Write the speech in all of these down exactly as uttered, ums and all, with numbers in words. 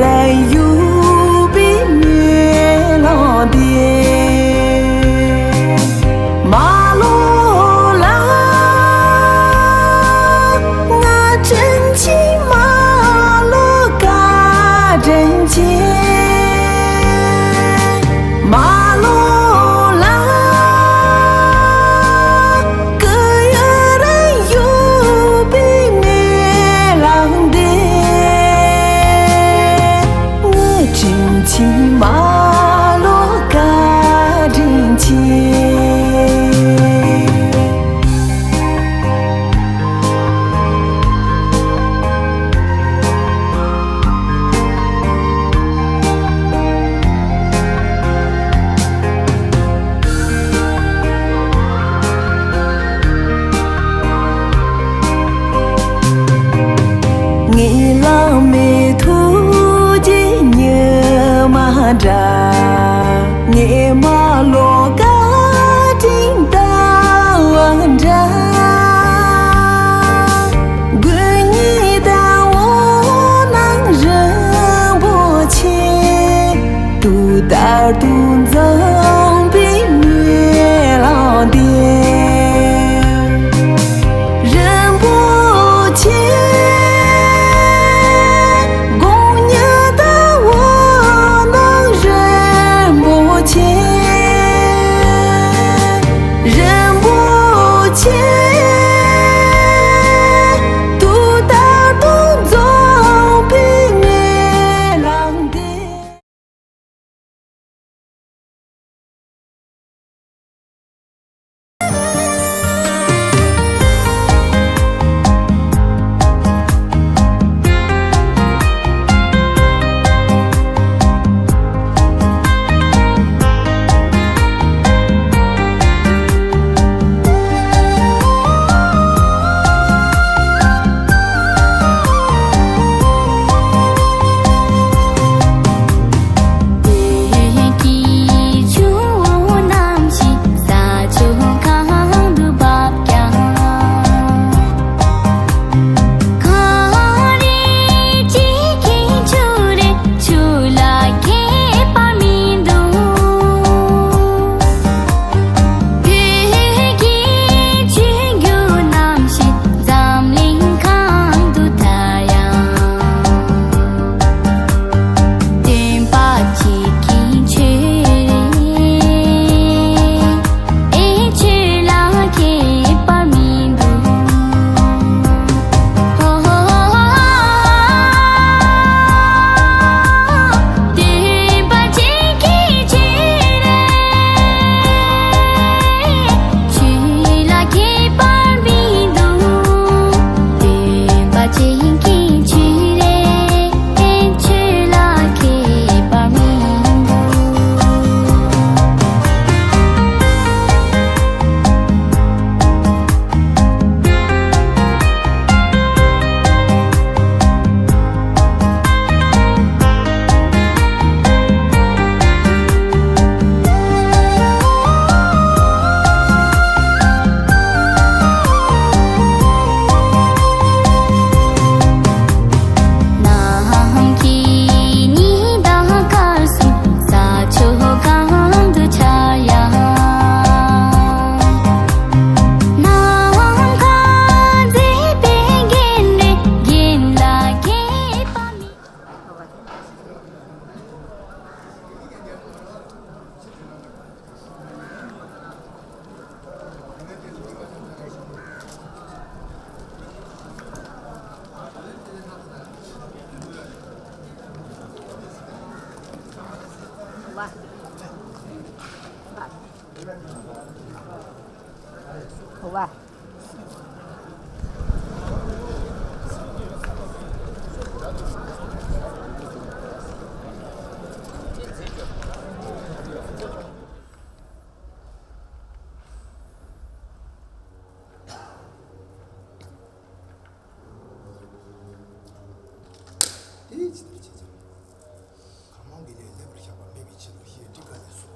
ར་ཡུ་བི་མེ་ལོ་དེ་མ་ལོ་ལ་ང་དྲིན་ཆེ་མ་ལོ་ཀ་དྲིན་ཆེ། མ་ལོ་ལ་ཀ་ཡ་ར་ཡུ་བི་མེ་ལང་དེ་ང་དྲིན་ཆེ་མ་ལོ་ཀ་དྲིན་ཆེ། ངའི་བླ་མའི་ཐུགས་རྗེ་ཉི་མ་འདྲ། ངའི་མ་ལོ་བཀའ་དྲིན་ཟླ་བ་འདྲ། དགུ་གཉིས་ཟླ་བོ་ནང་རིན་པོ་ཆེ། དུས་ལྟར་དུ་འཛོམས་པའི་མེ་ལོང་དེ། རིན་པོ་ཆེ། དགུ་གཉིས་ཟླ་བོ་ནང་རིན་པོ་ཆེ། རིན་པོ་ཆེ། དུས་ལྟར་དུ་འཛོམས་པའི་མེ་ལོང་དེ། དེའི་ཕྱི་དར་ཆེ་ཆེར། གང་མང་གི་ལས་ལེགས་པར་བཞག་པ་མེད་པའི་ཕྱིར་རོ་ཞེས་འདྲི་དཀའ་ལས་སོ།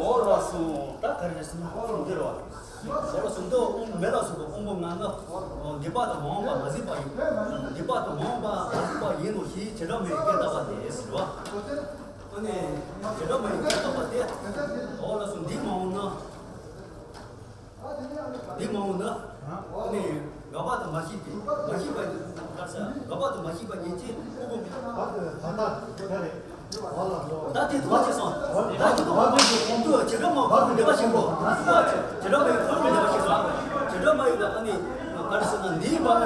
འོ་ལགས་སོ། ད་ག་རེ་རེད་ཟེར་ན་ཁོང་འདི་རེད་བ། ཟེར་བ་གསུམ་དུ་དབང་མེད་ལ་སོགས་པའི་དབང་པོ་ལྔ་ནི། འདས་པ་དང་མ་འོངས་པ་མ་གཟིགས་པ་ཡིན། འདས་པ་དང་མ་འོངས་པ་མ་གཟིགས་པ་ཡིན་ནོ་ཞེས་བྱེ་བྲག་སྨྲ་བའི་སྐད་བཏགས་པ་སྟེ་ཟེར་བ། ཨ་ནི་བྱེ་བྲག་སྨྲ་བའི་སྐད་བཏགས་པ་སྟེ། འོ་ལགས་སོ། འདས་མ་འོངས་ན། འདས་མ་འོངས་ན། ཨ་ནི་རགས་པ་དང་མ་སྐྱེས་པའི་མ་སྐྱེས་པ་ཉིད་ཀྱི་སྐབས་སུ་རགས་པ་དང་མ་སྐྱེས་པ་ཉིད་ཀྱི་དབང་པོ་མེད། ད་དེ་དོན་ཅི་སོང་། ད་དེ་དོན་ཅི་སོང་། ད་དེ་དོན་ཅི་སོང་། དུ་བྱེ་བྲག་སྨྲ་བའི་འདས་པ་ཞིག་གོ། བྱེ་བྲག་སྨྲ་བའི་འཁོར་ལོ་འདས་པ་ཞིག་སོང་། བྱེ་བྲག་སྨྲ་བའི་ཨ་ནི་ག་རེ་ཟེར་ན་འདས་པ།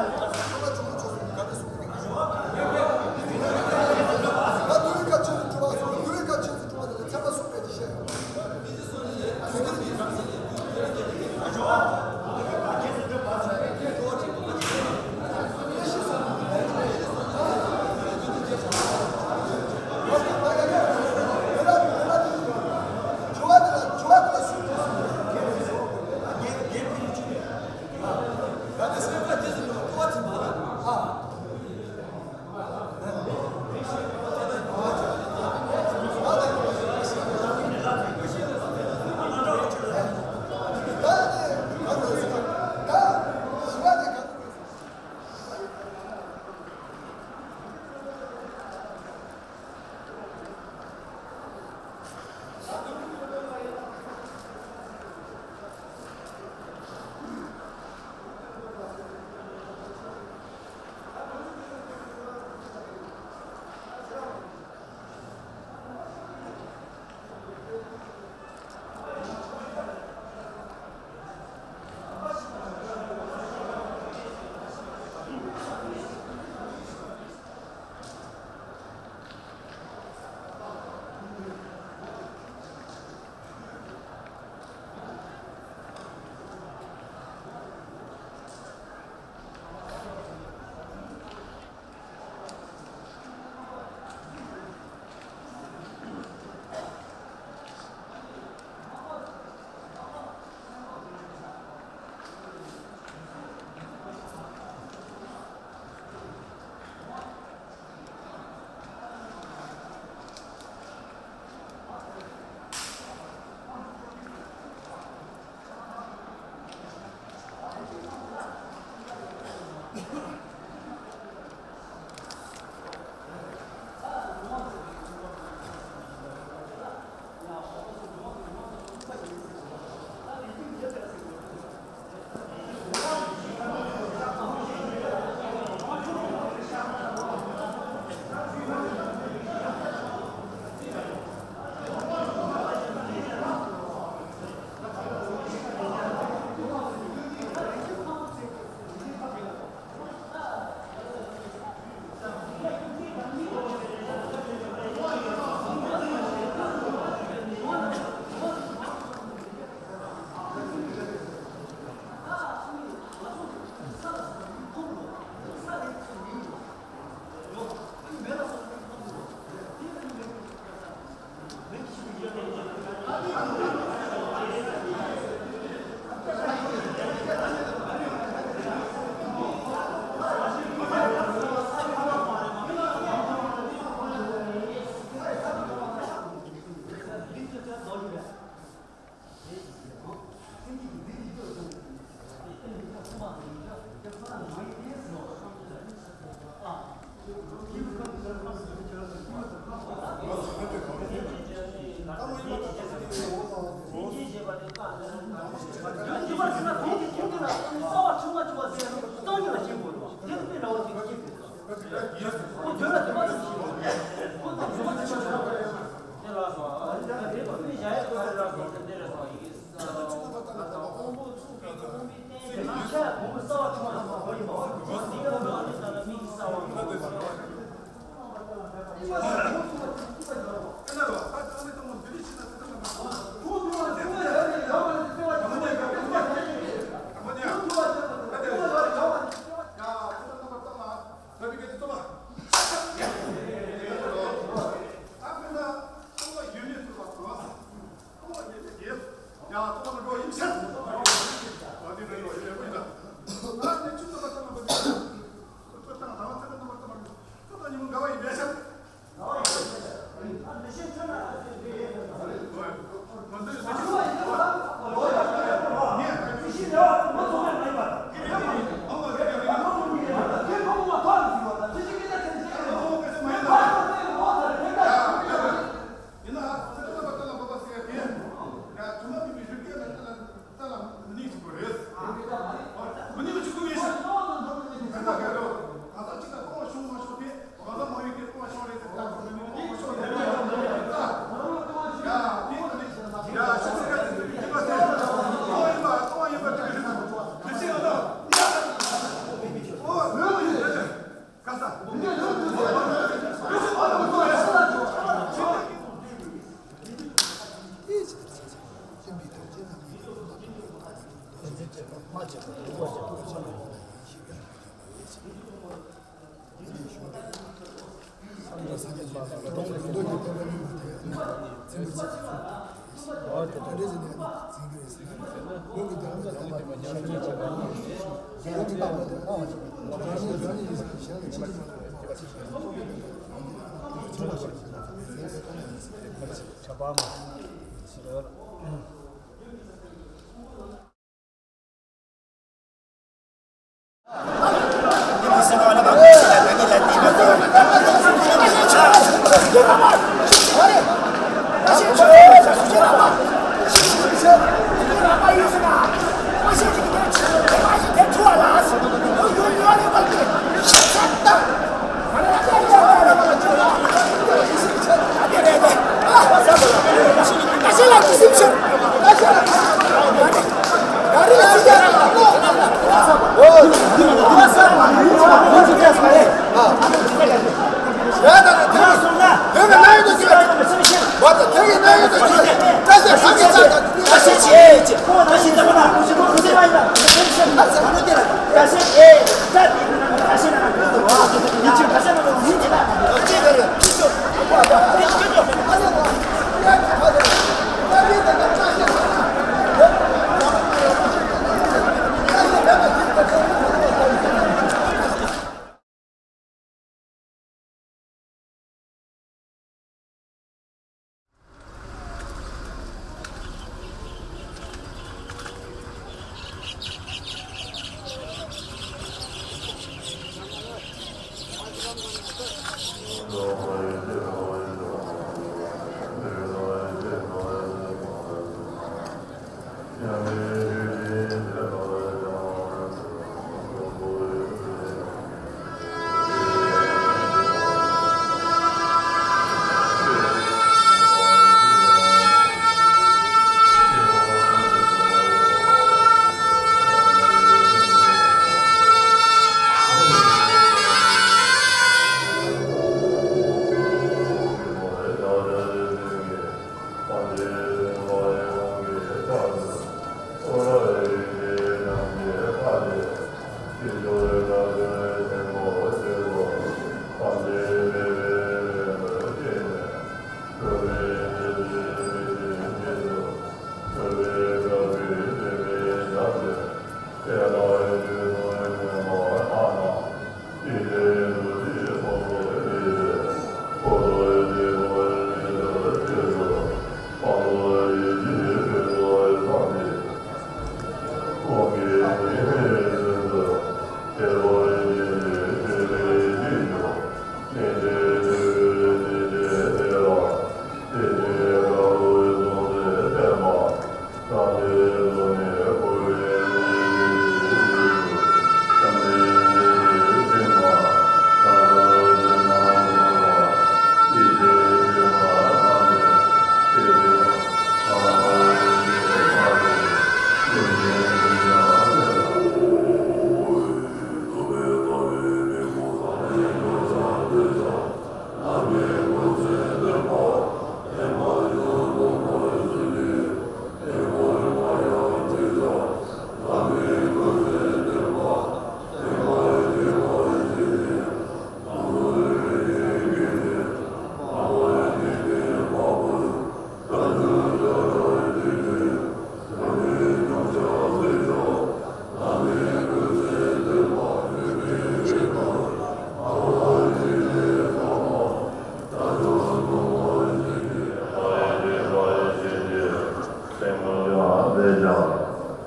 ཀྱང་།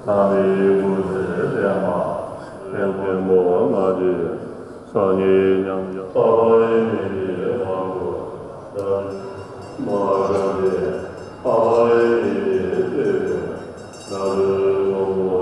དམ་པའི་སྐུ་ཚེ་བརྟན་པ། ལྷུན་པོ་ལྔ་བརྒྱའི་སངས་རྒྱས་མཉམ་གཞག། འཕགས་པ་ཡི་མིང་གི་དབང་པོ། མ་འགགས་པའི་འཕགས་པ་ཡི་མིང་གི་སྲས་པོ།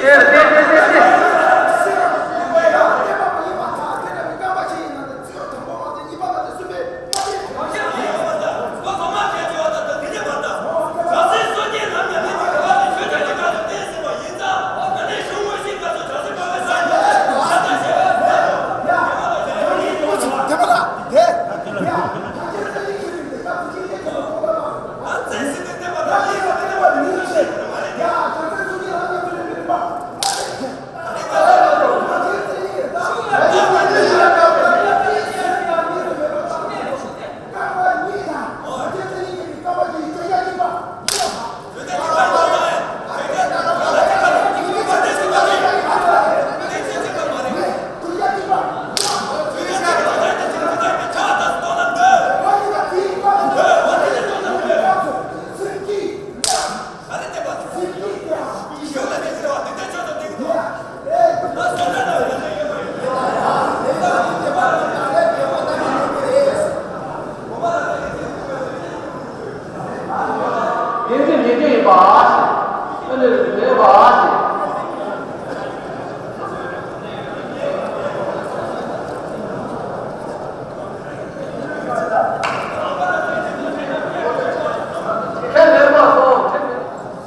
ཡིན་གཅིག་མིན་གཅིག་ཡིན་པ་ཞིག་ཨ་ནི་མེད་པ་ཞིག་ཁྱེད་མེད་པ་སོང་ཁྱེད་མེད།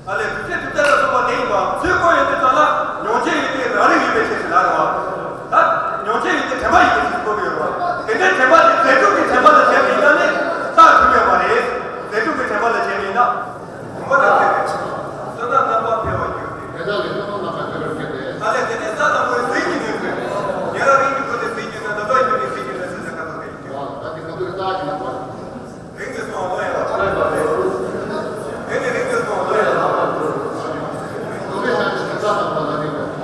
ཨ་ལས་དུས་ཚོད་དུས་ཚོད་ལ་སོགས་པ་དེ་ཡིན་པ་ཚུལ་བཀོད་ཡོད་དུས་ཙམ་ལ་མྱོང་བྱེད་ཡོད་དེ་རང་རིག་ཡོད་པའི་ཕྱིར་ཞེས་ལབ་རེད་བ། ད་མྱོང་བྱེད་ཡོད་དེ་དྲན་པ་ཡོད་པའི་ཕྱིར་བཀོད་ཀྱི་ཡོད་རེད་བ། དེ་འདྲའི་དྲན་པ་དེ་རྫས་གྲུབ་ཀྱི་དྲན་པ་ལ་བྱས་པ་ཡིན་ན་ནི་རྟགས་གྲུབ་ཡོད་མ་རེད། རྫས་གྲུབ་ཀྱི་དྲན་པ་ལ་བྱས་པ་ཡིན་ན། བུམ་པ་དང་བཅས་པའི་བསོད་ནམས་རྣམ་པར་འཕེལ་བར་འགྱུར་ཏེ། དེ་དག་ལས་བསོད་ནམས་རྣམ་པར་འཕེལ་བར་འགྱུར་ཏེ། ད་ལས་དེ་ནས་ས་དང་པོའི་གཟིགས་ཀྱི་ནུས་པས། ཉེ་རབས་རིགས་ཀྱི་སྐུ་དེ་གཟིགས་ཀྱི་ནུས་ན་ད་ལྟ་ཡོད་པའི་གཟིགས་ཀྱི་ནུས་ཟེར་ས་ཁ་ཐུག་དེ་ཡིན་ཏེ། ད་དེ་ཁ་ཐུག་གི་རྟགས་ཀྱི་ནང་པ། རིགས་ཀྱི་གསུང་བློ་ཡང་དག་པ་རེད། དེ་ནི་རིགས་ཀྱི་གསུང་བློ་ཡང་དག་པ་རེད། དེ་ནི་རིགས་ཀྱི་གསུང་ཡང་དག་པ་རེད། དང་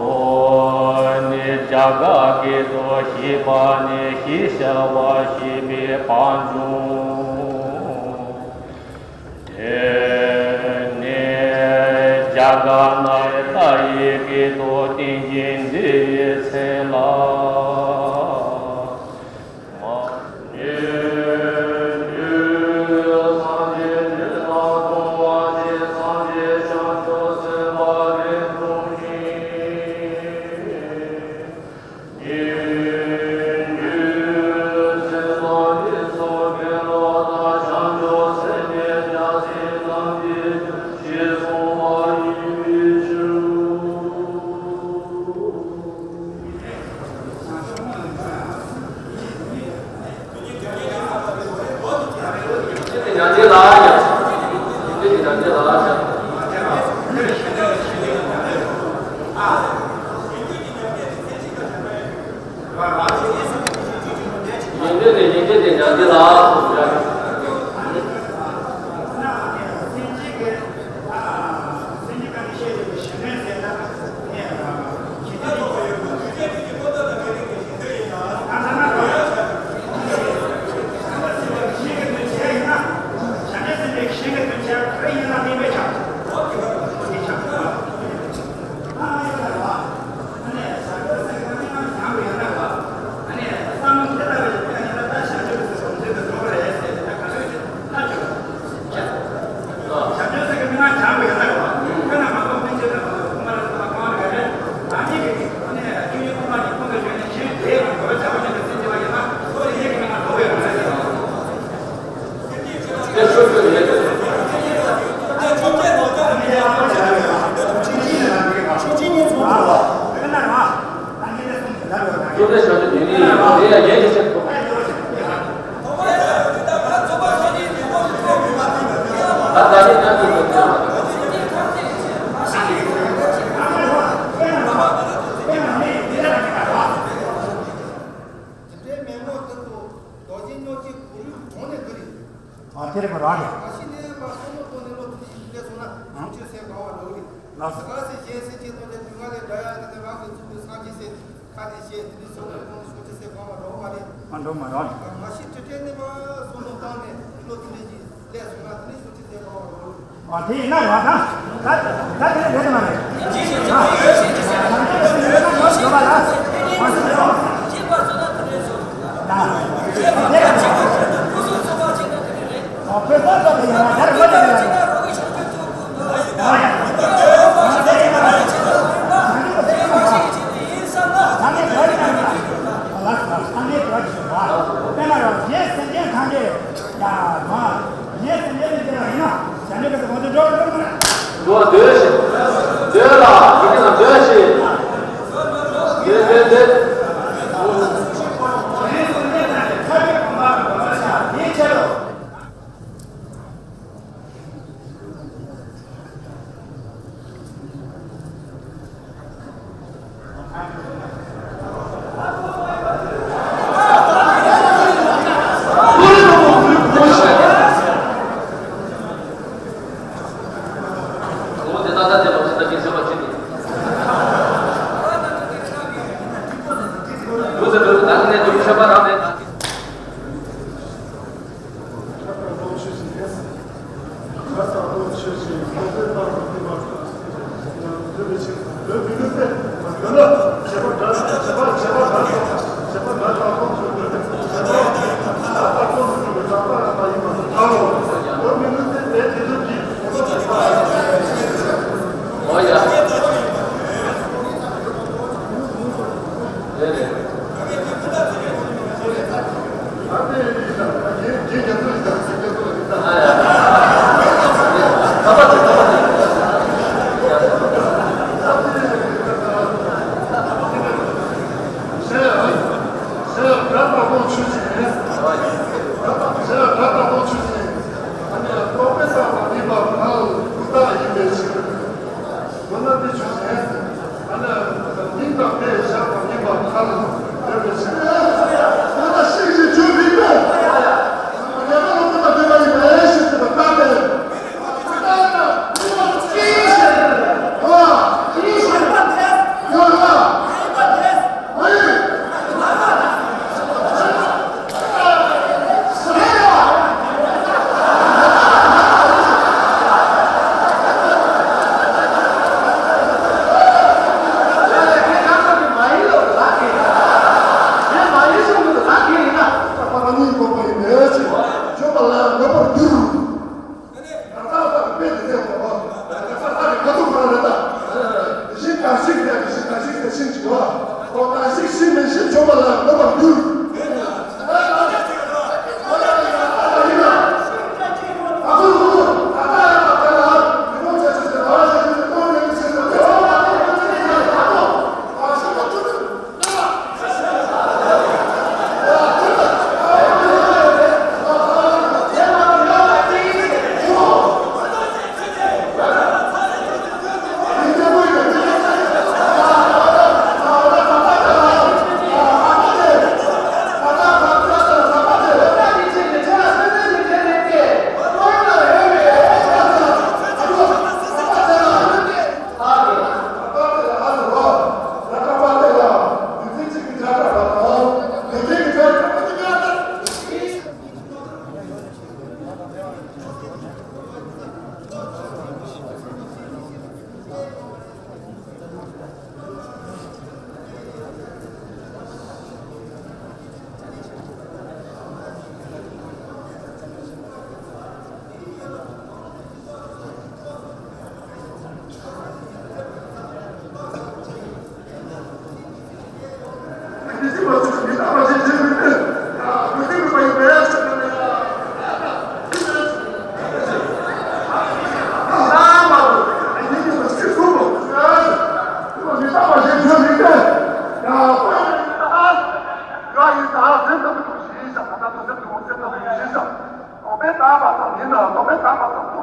པོ་ནི་རྒྱ་གར་སྐད་དུ་ཤེས་པ་ནི་ཤེས་བྱ་བ་ཤེས་པའི་བང་ཆུང་། དེ་ནས་རྒྱ་གར་ནང་ལྟ་བའི་སྐད་དུ་རྟེན་ཅིང་འབྲེལ་བའི་མཚན་ལ། ཐུགས་རྗེ་ཆེ་ཆེ། དེ་ནི་དེ་ཡང་ཡན་གྱི་ཆེད་དུ། ད་ད་ནི་ད་ནི་དེ་འདྲའི་མེ་མོ་དེ་ཚོ་རྡོ་རྗེ་སྨྱོ་ཆེན་གུ་རུའི་གྲོང་ནས་འདི་རེད། ཨ་དེ་རེད་པ། རང་རེད། མ་གཞི་ནས་མ་བསམ་བློ་གཏོང་ནས་བློ་དེ་ཡིན་པས་སོང་ན་ཨང་། ཆོས་སེམས་གང་བ་འགྲོ་གི་རེད། ལགས་སོ། ག་སེ་གཞན་སེམས་ཅན་ཐམས་ཅད་སྡུག་བསྔལ་ལས་འདྲ་ཡང་དེ་ནས་རང་གིས་བཙུགས་པའི་སངས་རྒྱས་སེམས་ཁ་ནས་བཤད་དེ་ནས་བསམ་བློ་གཏོང་ནས་ཆོས་སེམས་གང་བ་འགྲོ་གི་མ་རེད། ཨ་འགྲོ་མ་རེད། མ་གཞི་དྲི་བྲལ་གནས་པ་བསམ་བློ་བཏང་ནས་བློ་དེ་འདྲ་ཞིག་སླེབས་སོང་ན་དེ་ནས་ཆོས་སེམས་གང་བ་འགྲོ་གི་རེད། ཨ་དེ་ཡིན་ན་རེད་པ། ད་ད་དེ་རེད་མ་རེད། ཨ་ད་དེ་ཡིན་ན་ཡོད་པ་ལ། ཨ་དེ་རེད། ཨ་དཔེ་ཚོགས་ཚོགས་པ་ཡིན་ན་ཡར་ལོ་དེ་རེད། ཨ་ཡ། ཨ་དེ་ཡིན་ན་རེད་པ། ད་ངས་ག་རེ་ཡིན་ན། ཨ་ལགས་སོ། ད་ངས་ག་རེ་ཞུ་བ། དཔེར་ན་རོ་ངས་སེམས་ཅན་ཐམས་ཅད། ཡ་མ། ངས་སེམས་ཅན་ལ་སྐྱེ་བ་ཡིན་ན། བྱ་མྱུ་གུ་དེ་ང་ཚོ་འགྲོ་རུ་འགྲོ་མ་རེད། འགྲོ་སྡོད་ཤིག་སྡོད་ལ་ཡིན་ན་སྡོད་ཤིག་སྡོད་སྡོད་སྡོད། ངས་སེམས་ཅན་ཐམས་ཅད་ཁ་བའི་གོ་འཕང་གི་གོ་འཕང་ཆ་ཡིན་ཆེ་ལོ།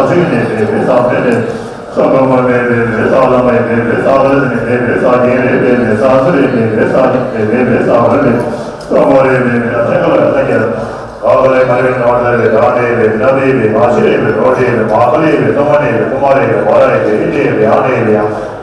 ས་ཆུ་ནས་བེ་བེ་ས་བེ་བེ། ས་གོ་མ་བེ་བེ་བེ་ས་ལ་མ་བེ་བེ་ས་བ་ལ་ནས་བེ་བེ་ས་གེ་རེ་བེ་བེ་ས་སུ་རེ་བེ་བེ་ས་ཡིན་བེ་བེ་ས་བ་རེ་བེ། ས་མོ་རེ་བེ་བེ་ས་ཆ་ག་ལ་ས་ཀྱ་ག་ག་ལ་ག་རེ་ནོར་ད་རེ་ད་རེ་བེ་ན་བེ་བེ་མ་ཆེ་རེ་བེ་རོ་རེ་བེ་མ་ག་ལེ་བེ་ཏོ་མ་རེ་བེ་ཀུ་མ་རེ་བེ་བ་ར་རེ་བེ་ཨི་རེ་བེ་ཨ་རེ་བེ་ཡ།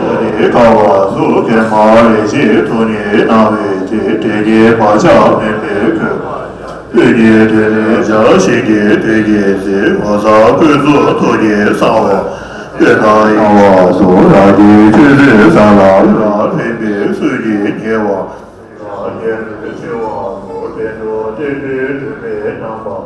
ཐོག་ནས་དཀའ་བ་སོགས་ཀྱི་མ་རེ་ཞིག་ཐོག་ནས་སྣང་བའི་ཚེ། དེ་ཀའི་བག་ཆགས་མེད་པའི་ཁྱོད་པ། ལུས་ཀྱི་དོན་ལས་བྱ་ཞིང་གི་དོན་གྱི་ཚེ། ངོ་མཚར་ཀུན་རྫོབ་ཐོག་གི་གསང་བ། ལྟོས་དང་ཡང་བ་སོགས་རང་རྒྱལ་ཆོས་མཛད་ས་ལ་རང་ལྷན་པའི་སུམ་གྱིས་ཉེ་བ། རྒྱལ་དུ་ཆེ་བ་སོགས་བསྟན་འགྲོ་བསྟན་འགྲོའི་སྒྲོན་མེ་རྣམ་པ།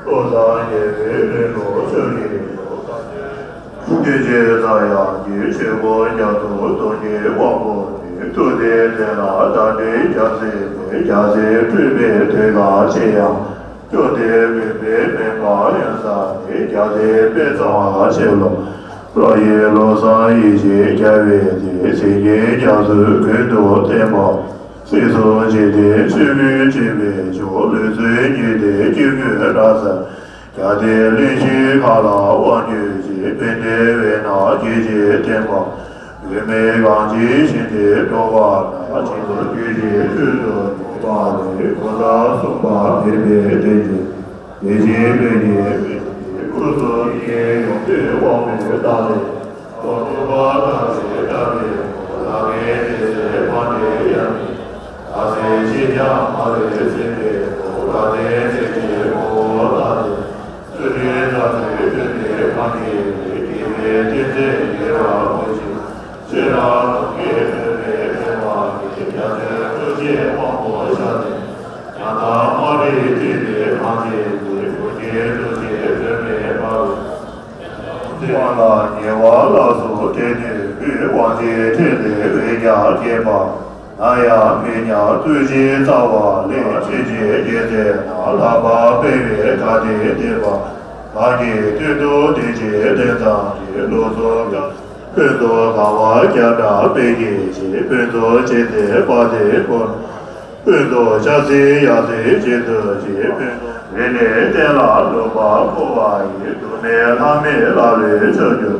བློ་བཟང་རྒྱལ་བའི་ལུས་ལུགས་ཕྱོགས་ཀྱི་ཡོ་ག་ནས། ཐུགས་རྗེ་ཆེ་ས་ཡང་གི་ཆོས་སྐུ་རྒྱ་མཚོ་སྟོང་གི་དབང་པོ་ནས། ཐུགས་རྗེའི་དོན་ལ་བདག་འདྲའི་རྒྱལ་སྲས་མེད། རྒྱལ་སྲས་སྤྲུལ་པའི་དོན་གང་ཆེ་ཡང་། བཅོམ་ལྡན་མུན་པའི་མུན་པ་ཡལ་ས་ནས། རྒྱལ་སྲས་དཔལ་བཟང་ཆེ་ལོ། བློ་ཡི་བློ་བཟང་ཡེ་ཤེས་རྒྱལ་བའི་གདན། སེང་གེ་རྒྱ་མཚོས་ཀུན་ཏུ་བསྟན་པ། སྲིད་གསུམ་འཇིག་རྟེན་ཆོས་ཀུན་འདྲེན་པའི་མཆོག་ལུས་སྲོག་ཉིད་དེ་སྐྱེ་དགུའི་རབ་གསལ། རྒྱལ་བསྟན་གླིང་བཞིའི་མཁའ་ལ་དབང་བསྒྱུར་ཅིང་། བན་དེ་བས་ན་རྒྱལ་བྱེད་བསྟན་པ། ལུས་མེད་གང་ཇི་བཞིན་ཏེ། འགྲོ་བ་རྣམས་ཀྱི་ཐུགས་རྗེའི་ཚུལ་དུ་འཇུག་པ་ལས། གོང་དུ་གསུངས་པ་མེད་པའི་དོན་གྱི། དེ་བཞིན་ལྷུན་གྱིས་སྐུ་གསུམ་གྱི་ཡོངས་འདུས་དབང་པོའི་ལྟ་བས། རྟོག་པ་དག་པས་དག་པའི་ངོ་བོ། བདག་མེད་རྒྱལ་སྲས་དཔལ་ལྡན་དབྱངས་ཀྱིས། བདག་སེམས་ཤེས་ཀྱང་མ་ལུས་ཟིན་པའི་ཐོག། རབ་བརྟན་རྩེ་གཅིག་ངོ་བོ་ལྟ་སྟེ། ཚུལ་ཁྲིམས་དམ་ཚིག་མཐུན་པའི་གང་ཞིག་ལས། དགེ་བའི་ཏིང་འཛིན་ཉེ་བར་མུད་ཅིང་། ཆོས་རྣམས་སྟོང་ཉིད་སྟོང་པའི་སྒོམ་པ་གིས། རྒྱ་ཆེན་ཐུགས་རྗེའི་དབང་པོ་ཤར་ནས། ཡང་དག་མ་རིག་སྲིད་པའི་གང་ཞིག་ལས། བུ་ཁྱོད་ཐུགས་རྗེའི་སྒྲོན་མེ་འབར་བས། དབང་ལ་ཉེ་བ་ལ་སོགས་དེ་ནས་བུའི་དབང་ཆེན་ཕྲིན་ལས་འོད་ཀྱང་བརྒྱན་པ། ན་ཡང་མི་ཉམས་ཐུགས་རྗེའི་རྩ་བ་ལས། ཕྱིན་ཆད་རྒྱལ་སྲས་རྣམས་ལྷག་པར་སྤེལ་བའི་དགའ་སྟོན་བསྟོད་པ། གང་གི་དོན་དུ་དེ་ཕྱིར་དེང་ཙམ་གྱི་ལོ་ཚོད་ཀྱང་། ཕུན་སུམ་ཚོགས་པ་བརྒྱ་ཕྲག་སྤེལ་གྱིས་བཞེས། ཕུན་ཚོགས་ཅི་མཛད་དཔལ་ལྡན་འཁོར། ཕུན་ཚོགས་ཤཱཀྱའི་ཡང་རྩེ་གཅིག་ཏུ་བཞེས། ཕུན་ཚོགས་རིགས་ལས་བརྟན་ལ་ལུས་པ་འཁོར་བ་ཡི། དུག་མེད་ལྷ་མིའི་ལྷ་ལུས་ཕྱག་རྒྱ།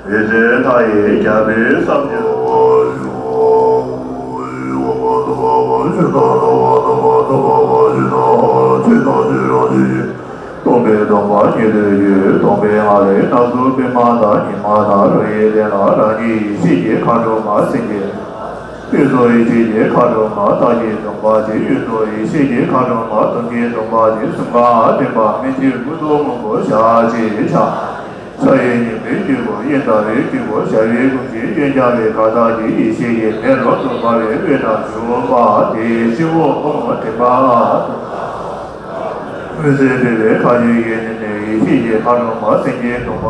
འོད་ཟེར་མཐའ་ཡས་རྒྱལ་པོའི་བསམ་སྤྱོད། སྟོང་པའི་སྟོང་པ་ཉིད་དུ་ཡོད། སྟོང་པའི་ངང་ལས་སྣ་ཚོགས་པདྨ་དང་ཉི་མ་དང་རོ་ཡི་གདན་ལ་རང་ཉིད་ཡེ་ཤེས་ཀྱི་མཁའ་འགྲོ་མ་སེང་གེ། གཡས་སུ་ཡེ་ཤེས་ཀྱི་མཁའ་འགྲོ་མ་རྟ་བཞིན་གདོང་པ་གཅིག་གཡོན་དུ་ཡེ་ཤེས་ཀྱི་མཁའ་འགྲོ་མ་དུང་གི་གདོང་པ་གཅིག་གསུམ་ཀ་ལྡན་པ་མི་མཇེད་དགུ་ཏོ་སྔོན་པོ་ཞལ་གཅིག་ཕྱག་ཕྱག་གཡས་བསྙེན་པའི་སྤྱི་བོར་གཡོན་དར་བའི་སྤྱི་བོར་ཞབས་ཀྱི་དགུང་ཅན་གཡོན་བརྐྱང་བའི་གར་སྟེགས་ཀྱི་ཡེ་ཤེས་ཀྱི་མེ་རབ་ཏུ་འབར་བའི་དབུས་ན་བཞུགས་པ་དེའི་སྤྱི་བོར་ཨོཾ་དྲེགས་པ་ལྔ་འོད་ཟེར་འཕྲོས་པའི་མཁའ་སྤྱོད་ཡུལ་ནས་ནི་ཡེ་ཤེས་ཀྱི་མཁའ་འགྲོ་མ་སེང་གེའི་གདོང་པ།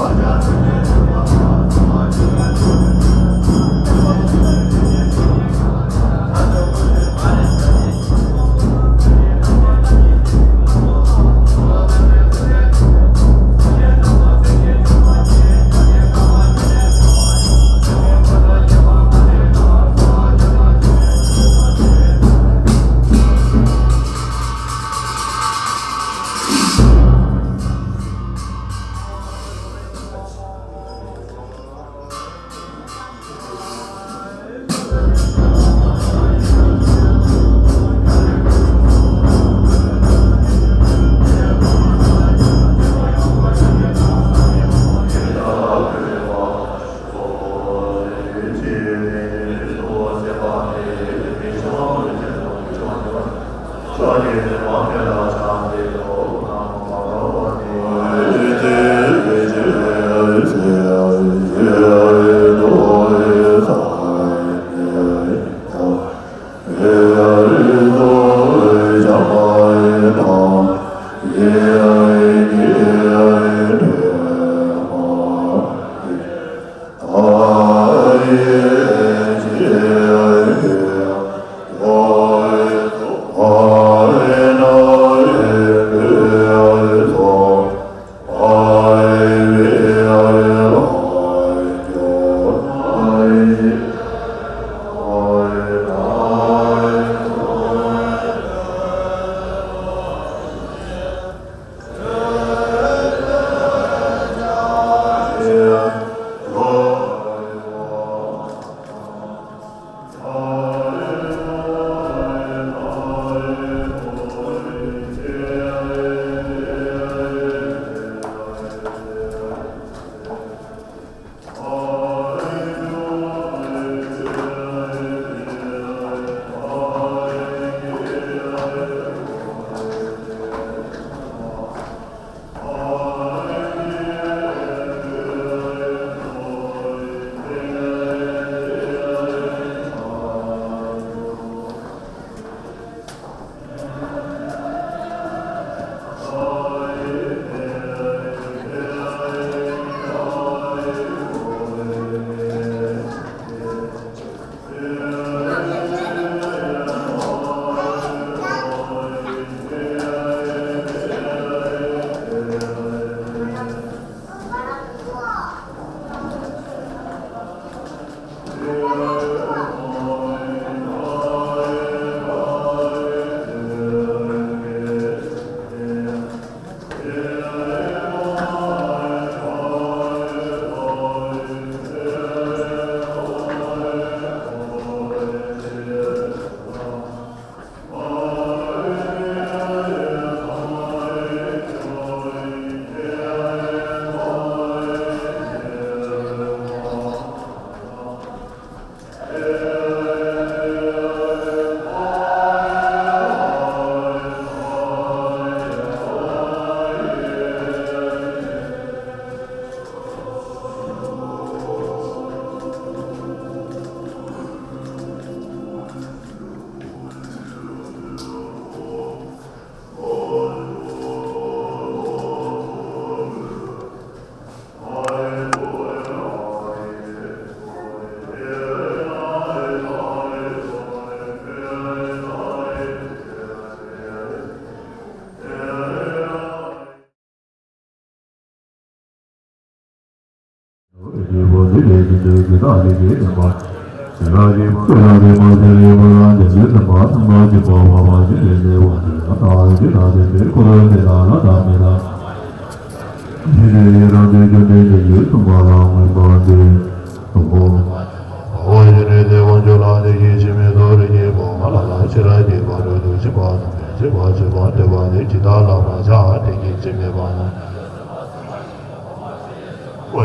དབང་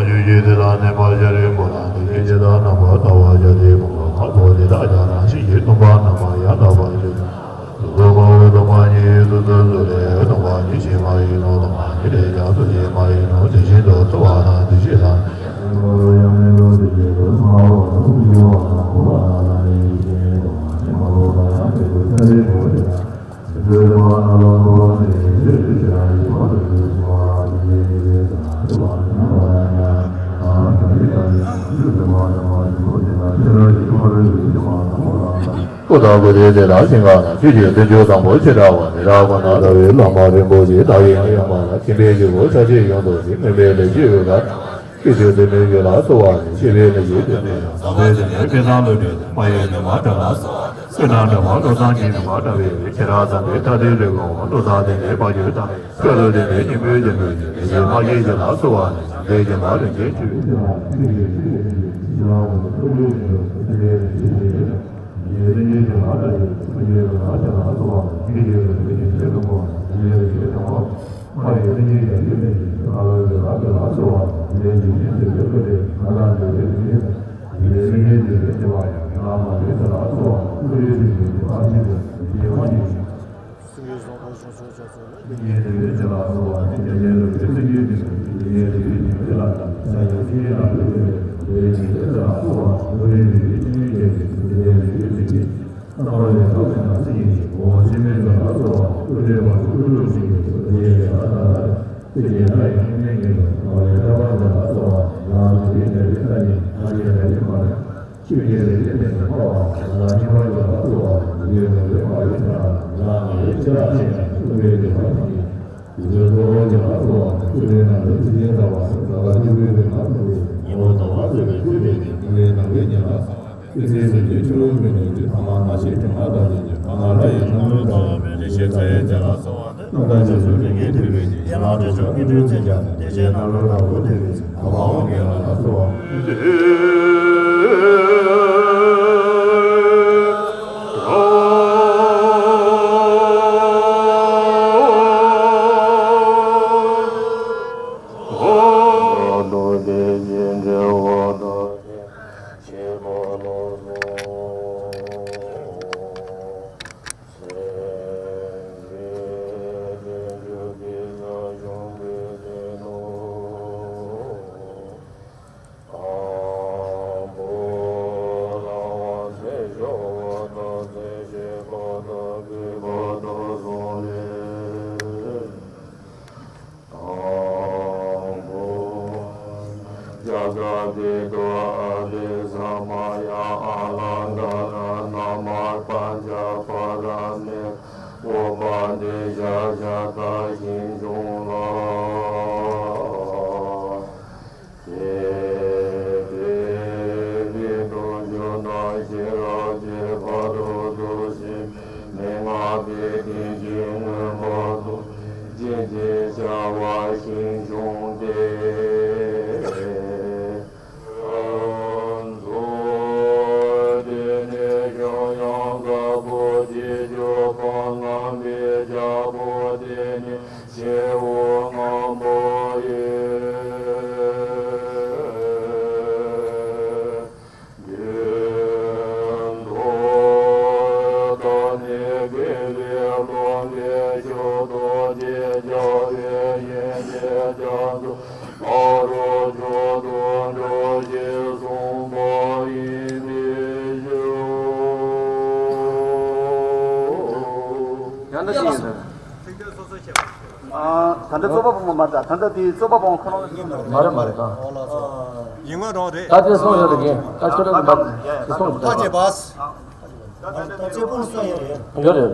ཕྱུག་ཡིད་དེ་ལ་གནས་པ་ཤ་རིའི་བུ་ལ་འདི་སྐད་ཅེས་བྱ་སྟོན་པ། ལྟ་བ་བརྒྱ་སྟེ་ཕུང་པོ་ལྔ་པོ་དེ་དག་ཀྱང་རང་བཞིན་གྱིས་སྟོང་པ་རྣམ་པར་ཡང་དག་པར་གྱུར་ཏོ། སྟོང་པའོ། སྟོང་པ་ཉིད་ཡོད་དུ་ཚུལ་བཞིན་ལས། སྟོང་པ་ཉིད་ཕྱིར་མ་ཡིན་ནོ། སྟོང་པ་ཉིད་ལས་ཀྱང་ཚུལ་བཞིན་མ་ཡིན་ནོ། དེ་བཞིན་དུ་ཚོར་བ་དང་དེ་བཞིན་དུ་ཡང་མིན་ནོ། དེ་བཞིན་དུ་སྨྲ་བ་དང་མཐོང་བ་དང་གོ་བ་དང་རྣ་བའི་ཡིད་ཀྱི་སྟོང་པ་ཉིད་མ་རྟོགས་པ་ཡང་མེད་དོ། ཤ་རིའི་བུ་དེ་དག་སྐུ་དང་སྐུ་ལྡན་དེ་ལ་ཞིང་ཁམས་ན་ཆོས་ཀྱི་བསྟན་བཅོས་དང་པོ་བྱེ་བྲག་པ་ནི་རག་གོ་ན། ཟླ་བའི་བླ་མ་རིན་པོ་ཆེ་བདག་གིས་མ་ཡིན་པ་ལ། མཁྱེན་པའི་ཆོས་ཀྱི་ཆ་ཤས་ཡོངས་སུ་ཟིན། སྨོན་པའི་ལས་བཞི་ཡོད་ལ། ཆོས་ཀྱི་སྡེ་སྣོད་ཡོད་ལ་སོགས་པ་ནི། སྐྱེས་པའི་ལས་ཀྱི་སྡེ་སྣོད་དང་། བཟང་པོའི་སྡེ་སྣོད་ཀུན་བཟང་བློ་གྲོས་དང་། མ་ཡིན་ཉོན་མོངས་དགྲ་ལ་སོགས་པ་དང་། བསོད་ནམས་དགྲ་མ་བློ་བཟང་གིས་ཉོན་མོངས་དགྲ་བའི་ལས། ཁྱེད་རང་བཟང་པོའི་ཐ་དད་ལུས་ཀྱི་དབང་། བློ་བཟང་ལྡན་པའི་བར་གྱུར་ཏམ། བསོད་ནམས་ལྡན་པའི་སྙིང་པོའི་རྒྱན་དུ་བྱས། ལས་ཀྱི་མ་སྐྱེས་རྒྱུ་ལ་སོགས་པ་ནི། བྱམས་པའི་སྦྱིན་པ་རིན་ཆེན་ཆུ་ཡི་ཕྱིར། ཡང་ན་ཅི་ཡིན་ཟེར། ཨ། ད་ལྟ་རྩོད་པ་པོ་མ་མ་རེད། ད་ལྟ་དེ་རྩོད་པ་པོ་ཁོ་རང་ལ་མ་རེད་མ་རེད་ད། ཡིན་ང་རང་རེད། ད་དེ་སོང་ཡོད་རེད་གིན། ད་ཁྱོད་རང་གི་མ་དེ་སོང་ཡོད་རེད། ད་ཅེ་བས། ད་ད་ད་ཅེ་པོ་སོང་ཡོད་རེད། ཡོད་རེད།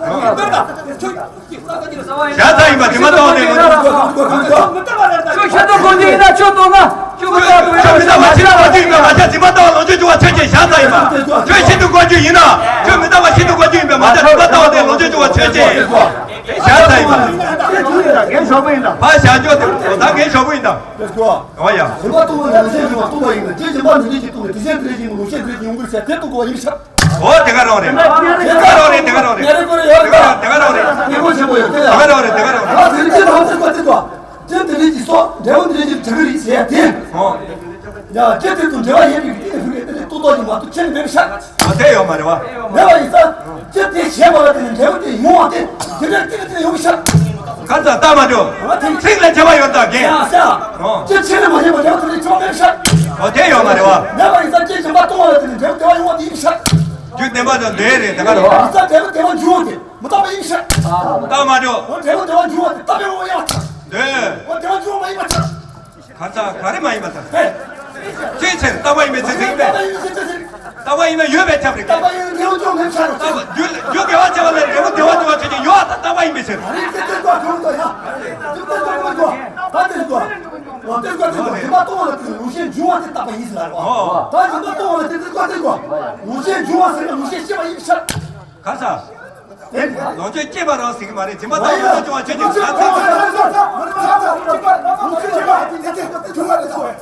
ཡིན་པ་དེ་མ་གཏོགས་ནས་ལོ་རྒྱུས། ཁྱོད་ཤ་སྟག་གོ་རྒྱུ་ཡིན་ན་ཁྱོད་གཏོང་ན་ཁྱོད་མི་རྟག་པ་ཤི་སྟག་གོ་རྒྱུ་ཡིན་པ་མ་ཤ་དེ་མ་གཏོགས་ལོ་རྒྱུས་བྱུང་བ་ཆོས་ཅན། ཤ་སྟག་ཡིན་པ། ཁྱོད་ཤི་སྟག་གོ་རྒྱུ་ཡིན་ན་ཁྱོད་མི་རྟག་པ་ཤི་སྟག་གོ་རྒྱུ་ཡིན་པ་མ་ཤ་དེ་མ་གཏོགས་ནས་ལོ་རྒྱུས་བྱུང་བ་ཆོས་ཅན། ཤ་སྟག་ཡིན་པ། ཕ་ཤ་འཇོག་དེ་ད་ངའི་ཞོགས་པ་ཡིན་ད། ཨོ་ཡ། ཞིང་པ་སྟོང་བ་ལ་ལུགས་ཤེས་འབྱུང་བ་སྟོང་པ་ཡིན་ན་རྗེ་ཞིང་པ་འདི་འདྲས་ཀྱིས་སྟོང་བའི་དེ་ཤེས་འདི་འདྲས་ཀྱིས་ལུགས་ཤེས་འདི་འདྲས་ཀྱིས་ཡོང་གི་རེད་ཟེར་དེ་སྟོང་གོ་ཡིན་ཤག་ཨོ་དེ་ག་རང་རེད། དེ་ག་རང་རེད། དེ་ག་རང་རེད། དེ་ག་རང་རེད། དེ་ག་རང་རེད། དེ་ག་རང་རེད། དེ་ག་རང་རེད། ཨ་དེ་ནི་ཅི་ཐམས་ཅད་པ་དེ་དོ། ཅི་དེ་ལས་ཀྱི་སོགས་འབྲས་བུ་འདི་ལས་ཀྱི་བྱ་བ་རིགས་ཟེར་ཡ་དེ། ཨོ། ཡ་ཅི་དེ་དང་འབྲེལ་བ་ཡོད་པའི་གཏན་ལ་ཕུགས་པའི་དེ་ལས་ཏོག་ཏོག་ཅིག་མ་གཏོགས་ཁྱེད་མེད་པའི་ཤག་ཨོ་དེ་ཡོད་མ་རེད་བ། མེད་པ་ཡིན་ཙང་། ཅི་དེ་བྱས་པ་ལ་དེ་ནི་འབྲས་བུ་དེ་ཡོང་བ་དེ་དེ་འདྲ་གཏན་ལ་དེ་ཡོང་ཤག་ཁ་ཚ་ལྟ་མ་འགྲོ། ཨ་དེ་ཚིག་ལ་ཁྱད་པར་ཡོད་ད་རྒན། ཡ་ཟེར། ཨོ། ཅི་ཆེ་ནས་མ་ཤེས་པ་འབྲས་བུ་དེ་ལས་ཆོག་མེད་ཤག་ཨོ་དེ་ཡོད་མ་རེད་བ། མེད་པ་ཡིན་ཙང་ཅི་གཞན་པ་གཏོང་བ་ལ་དེ་ནི་འབྲས་བུ་དེ་བ་ཡོང་བ་དེ་ཡིན་ཤག་རྒྱུ་བདེན་པ་དང་འདོད་རེད་དེ་ག་རེད་བ། ཡིན་ཙང་འབྲས་བུ་དེ་བ་འབྱུང་བ་དེ། མི་རྟག་པ་ཡིན་ཤག་ལྟ་མ་འགྲོ། འོ་དེ་བ་དེ་བ་འབྱུང་བ་དེ་རྟག་པའི་དབང་ཡང་ཆགས། འདོད། འོ་དེ་བ་འབྱུང་བ་མ་ཡིན་པ་ཆགས། ག་ཚ་ག་རེ་མ་ཡིན་པ་ཆགས། ཧེ། ཅིའི་ཕྱིར་རྟག་པ་ཡིན་པའི་ཚུལ་ཡིན་པས། རྟག་པ་ཡིན་པའི་ཚུལ་ཡིན། རྟག་པ་ཡིན་ན་ཡོད་པས་ཁྱབ་རེད། རྟག་པ་ཡིན་ན་འབྲས་བུ་འབྱུང་མེད་ཆགས་རེད། རྟག་པ་རྒྱུ་རྒྱུ་དགེ་བ་བྱ་བ་ལས་འབྲས་བུ་བདེ་བ་འབྱུང་བ་ཆོས་ཅན་ཡོད་པ་དང་རྟག་པ་ཡིན་པའི་ཕྱིར། ཨ་རེ་ཙེ་ཙེ་ཀོ་གོ་ཏོ་ཡ། ཙེ་ཙེ་ཀོ་ཀོ་ཀོ། ད་ཙེ་ཀོ་ཀོ་ཀོ། ཙེ་ཀོ་ཀོ་ཀོ། ཡིན་པ་སྟོང་བ་ལ་ལུགས་ཤེས་འབྱུང་བ་དེ་རྟག་པ་ཡིན་ཟེར་ལ་རེད་བ། ད་ཡིན་པ་སྟོང་བ་ལ་ཙེ་ཙེ་ཀོ་ཀོ་ཀོ། ལུགས་ཤེས་འབྱུང་བ་ཟེར་ན་ལུགས་ཤེས་ཤེས་པ་ཡིན་ཤག་ག་ས། ལོངས་སྤྱོད་སྐྱེས་པ་རང་ཟེར་གྱི་མ་རེད། སྦྱིན་པ་དང་ལོངས་སྤྱོད་བྱུང་བ་ཆོས་ཅན། ད་ཚིག་ཚིག་ཚིག་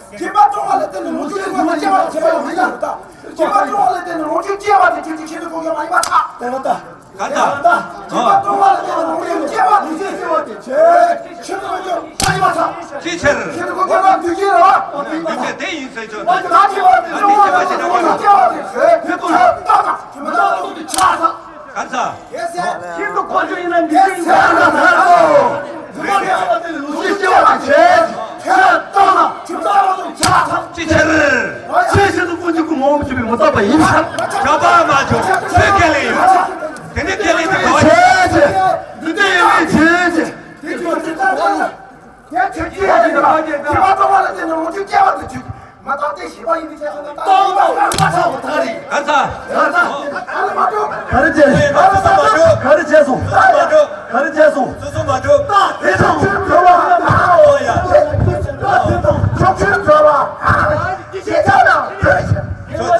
སྦྱིན་པ་གཏོང་བ་ལ་བརྟེན་ནས་ལོངས་སྤྱོད་སྐྱེས་པ་ཡོང་མི་ཡོང་། སྦྱིན་པ་གཏོང་བ་ལ་བརྟེན་ནས་ལོངས་སྤྱོད་སྐྱེས་པ་དེ་ཁྱེད་ཀྱི་ཁྱེད་ཀྱི་ཁོང་གི་མ་ཡིན་པ་ཆགས། དེ་ལ་ད། ག་ད། སྦྱིན་པ་གཏོང་བ་ལ་བརྟེན་ནས་ལོངས་སྤྱོད་སྐྱེས་པ་དེ་ཁྱེད་ཀྱི་ཁྱེད་ཀྱི་ཁོང་གི་མ་ཡིན་པ་ཆགས། ཅིའི་ཕྱིར། ཁྱེད་ཀྱི་ཁོང་གི་མ་འདུས་ཀྱི་རེད་བ། འདུས་ཀྱི་དེ་ཡིན་ཟེར་ཆོག་ད་ཁྱེད་པ་དེ་ལོངས་སྤྱོད་སྐྱེས་པ་དེ་ཁྱེད་ཀྱི་ཁྱེད་ཀྱི་ཁོང་གི་མ་ཡིན་པ་ཆགས། ག་ཚ། ཤིན་ཏུ་གོ་རྒྱུ་ཡིན་ན་མི་ཤེས་ཡིན། ཅི་ཕྱིར། ཆེས་ཤིན་ཏུ་ཀུན་གྱི་ཀུན་མང་པོ་བྱེད་པའི་མི་རྟག་པ་ཡིན་ཤག་ཁྱབ་པ་མ་བྱུང་། ཆོས་ཁས་ལེན་ཡོད། དེ་ནི་ཁས་ལེན་དུ་གོ། ཆོས་ཀྱི་འདི་ལྟ་ཡིན་མིན་ཆོས་ཀྱི། དེ་ཚོ་ཅི་ལྟར་ཡང་ཁྱེད་ཀྱིས་ཁྱེད་ཀྱིས་ཁྱེད་པ་གཏོང་བ་ལ་བརྟེན་ནས་ལོངས་སྤྱོད་སྐྱེ་བ་དུ་གྱུར། མ་བརྟགས་ཏེ་ཞེས་པ་ཡིན་པའི་ཕྱིར། རྟག་པ་མ་ཆགས་པ་ད་རེད། ག་ཚ། ག་ཚ། ཨ་ལ་མ་འགྲོ། ག་རེ་བྱས། ག་རེ་བྱས་སོང་། ག་རེ་བྱས་སོང་། སོ་སོ་མ་འགྲོ། རྟགས་དེ་དང་ཕྱིར་གྲོལ་བ། ཨོ་ཡ། རྟགས་དེ་དང་ཕྱིར་གྲོལ་བ། ཞེས་བྱ་ལ་འདོད་ཕྱིར། ཁྱོད་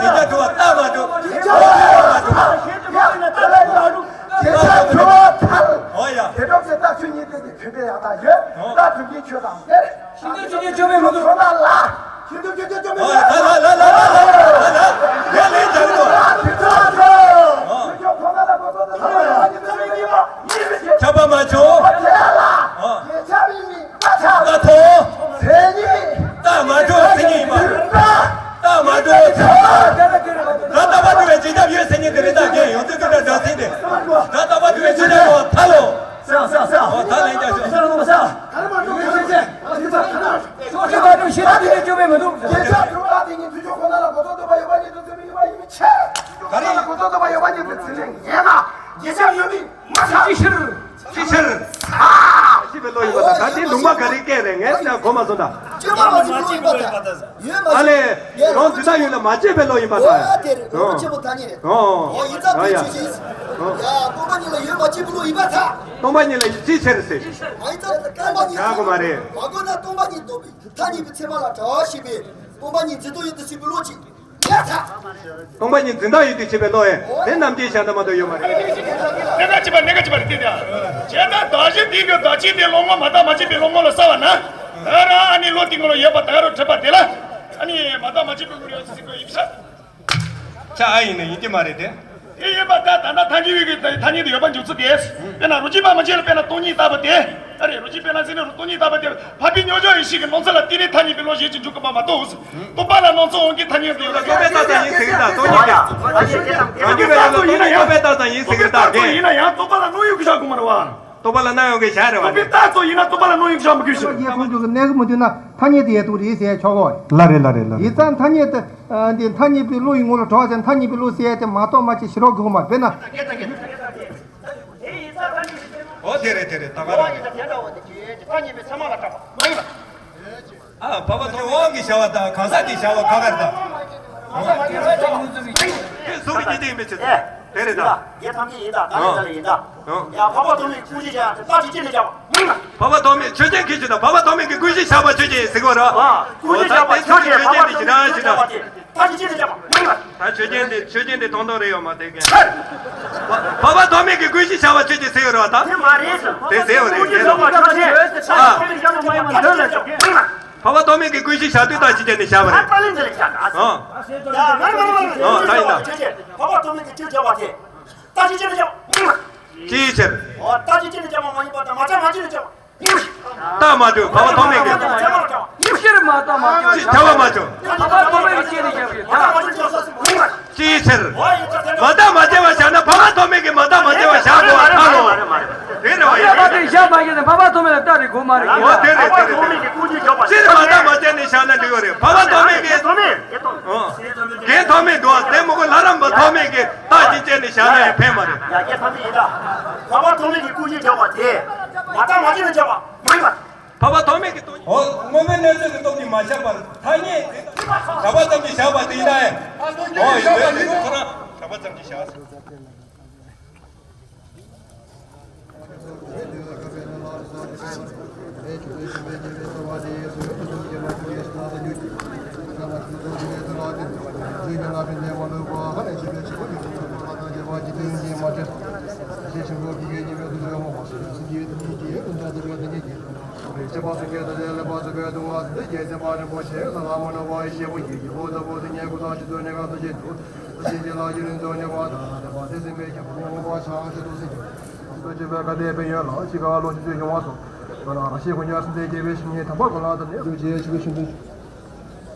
ལུང་པ་ག་རེ་སྐད་རེད། ངས་ད་གོ་མ་སོང་ད། སྐྱེས་པ་མ་བྱས་པའི་བློ་ཡིན་པར་ཐལ། ཡོད་མ་ཨ་ལས། ཡོད་རང་འཛིན་སྟངས་ཡོད་ལ་མ་སྐྱེས་པའི་བློ་ཡིན་པར་ཐལ། འོ་དེ་རེད། རོ་ཆེན་པོ་ཐ་སྙད་རེད། ཨོ་ཡིན་ཙང་དེ་ཅི་ཞིག་ཡ་སྟོང་པ་ཉིད་ལ་ཡོད་མ་སྐྱེས་པའི་བློ་ཡིན་པར་ཐལ། སྟོང་པ་ཉིད་ལ་ཅི་ཕྱིར་ཟེར། མ་ཡིན་ཙང་སྟོང་པ་ཉིད་ཡག་གོ་མ་རེད། མ་གོ་ན་སྟོང་པ་ཉིད་རྟོགས་པའི་ཐ་སྙད་པའི་ཚད་མ་ལ་གྲགས་ཤེས་པས་སྟོང་པ་ཉིད་འཛིན་སྟངས་ཡོད་དུ་ཞེས་པའི་བློ་གཅིག་སྟོང་པ་ཉིད་འཛིན་སྟངས་ཡོད་དུ་ཞེས་པའི་བློ་ཡིན། དེ་རྣམ་འབྱེད་བྱ་ན་མ་གཏོགས་ཡོད་མ་རེད། གནད་འགག་ཅི་པ་གནད་འགག་ཅི་པ་རེད་དེ། བྱས་ན་བདག་གཞན་དེ་གི་བདག་གཅིག་དེ་བློ་ངོ་མ་བརྟགས་མ་དཔྱད་པའི་བློ་ངོ་ལ་གསལ་བ་ན། ད་ར་ཨ་ནི་བློ་དེ་ངོ་ལ་ཡོད་པ་ད་རུ་གྲུབ་པ་དེ་ལ་ཨ་ནི་མ་བརྟགས་མ་དཔྱད་པའི་ངོ་ལ་ཡོད་ཟེར་གོ་ཡིན་ས། ཆ་ཨ་ཡིན་ན་ཡིན་གྱི་མ་རེད་དེ། དེ་ཡིན་པ་ད་ད་ལྟ་ཐལ་འགྱུར་བའི་གི་ཐ་སྙད་དུ་ཡོད་པ་འཇུག་ཚུལ་དེ། དཔེར་ན་རོ་གཅིག་པ་མ་བྱས་ལ་དཔེར་ན་སྟོང་ཉིད་ལྟ་བུ་དེ། ཨ་རེ་རོ་གཅིག་དཔེར་ན་ཟེར་ནས་རོ་སྟོང་ཉིད་ལྟ་བུ་དེ་འཕགས་པའི་མྱོང་བྱང་ཡེ་ཤེས་ཀྱི་སྣང་ཚུལ་ལ་བརྟེན་ནས་ཐ་སྙད་པའི་བློ་གཞན་གྱིས་འཇུག་གི་མ་མ་གཏོགས། རྟོག་པ་ལ་སྣང་ཚུལ་དབང་གིས་ཐ་སྙད་དུ་ཡོད་ལ་རྟོག་པས་བཏགས་ཙམ་ཡིན་ཟེར་གྱི་ད་སྟོང་ཉིད་ཀྱང་། རང་རྒྱུད་པའི་ལམ་ལ་སྟོང་ཉིད་རྟོག་པས་བཏགས་ཙམ་ཡིན་ཟེར་གྱི་ད་རྟོག་པས་བཏགས་ཙམ་ཡིན་ན་ཡང་རྟོག་པ་ལ་སྣང་ཡོད་ཀྱི་བཞག་དགོས་མ་རེད་བ། རྟོག་པ་ལ་སྣང་ཡོད་ཀྱི་བཞག་རེད་བ། རྟོག་པས་བཏགས་ཙམ་ཡིན་ན་རྟོག་པ་ལ་སྣང་ཡོད་ཀྱི་བཞག་མི་དགོས་ཤིང་། རྒྱལ་ཁོངས་ཀྱི་གནས་གི་མི་འདུག་ན་ཐ་སྙད་དེ་ཡལ་འདུག་རེད་ཟེར་ཆོག་གོ། ལ་རེད་ལ་རེད་ལ་རེད། ཡིན་ཙང་ཐ་སྙད་དེ། ཨ་འདི་ཐ་སྙད་པའི་བློ་ཡི་ངོ་ལ་གྲགས་ཟེར་ཐ་སྙད་པའི་བློ་ཟེར་ཡ་དེ་མ་གཏོགས་མ་ཅིག་ཞི་རོགས་དགོས་མ་རེད་ན། ཨོ་དེ་རེད་དེ་རེད་ད་ག་རང་རེད། ཨ་འཕགས་པ་ཐོགས་དབང་གིས་བྱ་བ་དང་གང་ཟག་གིས་བྱ་བ་ཁ་ཁར་དང་། ཨོ། དེ་གཟུགས་ཀྱི་གཉིས་ཆ་ཡིན་པའི་ཕྱིར། དེ་རེད་ད། ཡེ་ཐམས་ཅད་ཡིན་ད་ད་ཨོ། ཡིན་ད་ཡིན་ད། ཨོ། ཡ་འཕགས་པ་ཐོགས་མེད་ཀྱི་ཀུན་གཞི་བྱ་བ་རྟག་གཅིག་རྐྱེན་ལས་བྱ་བ་མིན་ལ། འཕགས་པ་ཐོགས་མེད་ཆོས་ཅན་གྱི་ཆོས་དང་འཕགས་པ་ཐོགས་མེད་ཀྱི་ཀུན་གཞི་བྱ་བ་ཆོས་ཅན་ཟེར་གོ་ར། ཨ་ཀུན་གཞི་བྱ་བ་ཆོས་ཅན་འཕགས་པ་ཐོགས་མེད་ཀྱི་ཀུན་གཞི་བྱ་བ་དེ། ད་ཆོས་ཅན་དེ་ཆོས་ཅན་དེ་ཐོང་ཐོང་རེད་ཡོད་མ་རེད་གན། འཕགས་པ་ཐོགས་མེད་ཀྱི་ཀུན་གཞི་བྱ་བ་ཆོས་ཅན་ཟེར་ཡོད་རེད་བ་ད། དེ་མ་རེད་ཟེར། དེ་ཟེར་ཡོད་རེད། ཨ། འཕགས་པ་ཐོགས་མེད་ཀྱི་ཀུན་གཞི་བྱ་དུས་ད་ཆོས་ཅན་ནས་བྱ་བ་རེད། ཨ། ཨ་ད་ཡིན་ད། འཕགས་པ་ཐོགས་མེད་ཀྱི་ཆོས་བྱ་བ་དེ། ད་ཆོས་ཅན་ནས་བྱ་བ། ཅིའི་ཕྱིར། ད་ཆོས་ཅན་ནས་བྱ་བ་མ་ཡིན་པ་དང་མ་བྱ་མ་བྱས་ནས་བྱ་བ། རྟགས་མ་གྲུབ་འཕགས་པ་ཐོགས་མེད་ཀྱི། སྤྱིར་མ་རྟགས་མ་གྲུབ། ཅིས་ཐལ་བ་མ་བྱུང་། འཕགས་པ་ཐོགས་མེད་ཀྱི་སྐྱེ་ནི་བཞག་པའི་མཐའ། ཅིའི་ཕྱིར། མ་རྟགས་མ་བྱས་པ་བཞག་ན་འཕགས་པ་ཐོགས་མེད་ཀྱི་མ་རྟགས་མ་བྱས་པ་བཞག་དགོས་པ་ཐལ་ལོ། དེ་རེད་བ་ཡིན། རྟགས་དེ་བཞག་མ་ཡིན་ན་འཕགས་པ་ཐོགས་མེད་ལ་རྟགས་རེད་དགོས་མ་རེད། འོ་དེ་རེད་དེ་རེད། སྤྱིར་མ་རྟགས་མ་བྱས་ནས་བཞག་ན་འགྲིག་གི་རེད། འཕགས་པ་ཐོགས་མེད་ཀྱི། འོ། རྒན་ཐོགས་མེད་འགྲོ་བ་དེ་མོ་གོ་ལྷ་རམས་པ་ཐོགས་མེད་ཀྱི་རྟགས་ཅིག་བྱས་ནས་བཞག་ན་ཡང་ཕན་མ་རེད། ཡ་རྒན་ཐོགས་མེད་ཡིན་ད། འཕགས་པ་ཐོགས་མེད་ཀྱི་ཀུན་གཞི་བྱ་བ་དེ། མ་རྟགས་མ་བྱས་ནས་བྱ་བ་མ་ཡིན་པ། འཕགས་པ་ཐོགས་མེད་ཀྱི་སྟོབས། འོ་དངོས་པོའི་གནས་ཚུལ་གྱི་སྟོབས་ཀྱིས་མ་ཁྱབ་པར་ཐ་སྙད་དེ་དག་གྲགས་པ་ཙམ་གྱིས་བཞག་པ་དེ་ཡིན་ན་ཡང་། འོ་ཡིན་པས་དེ་ནི་ཁོ་རང་གྲགས་པ་ཙམ་གྱིས་བཞག་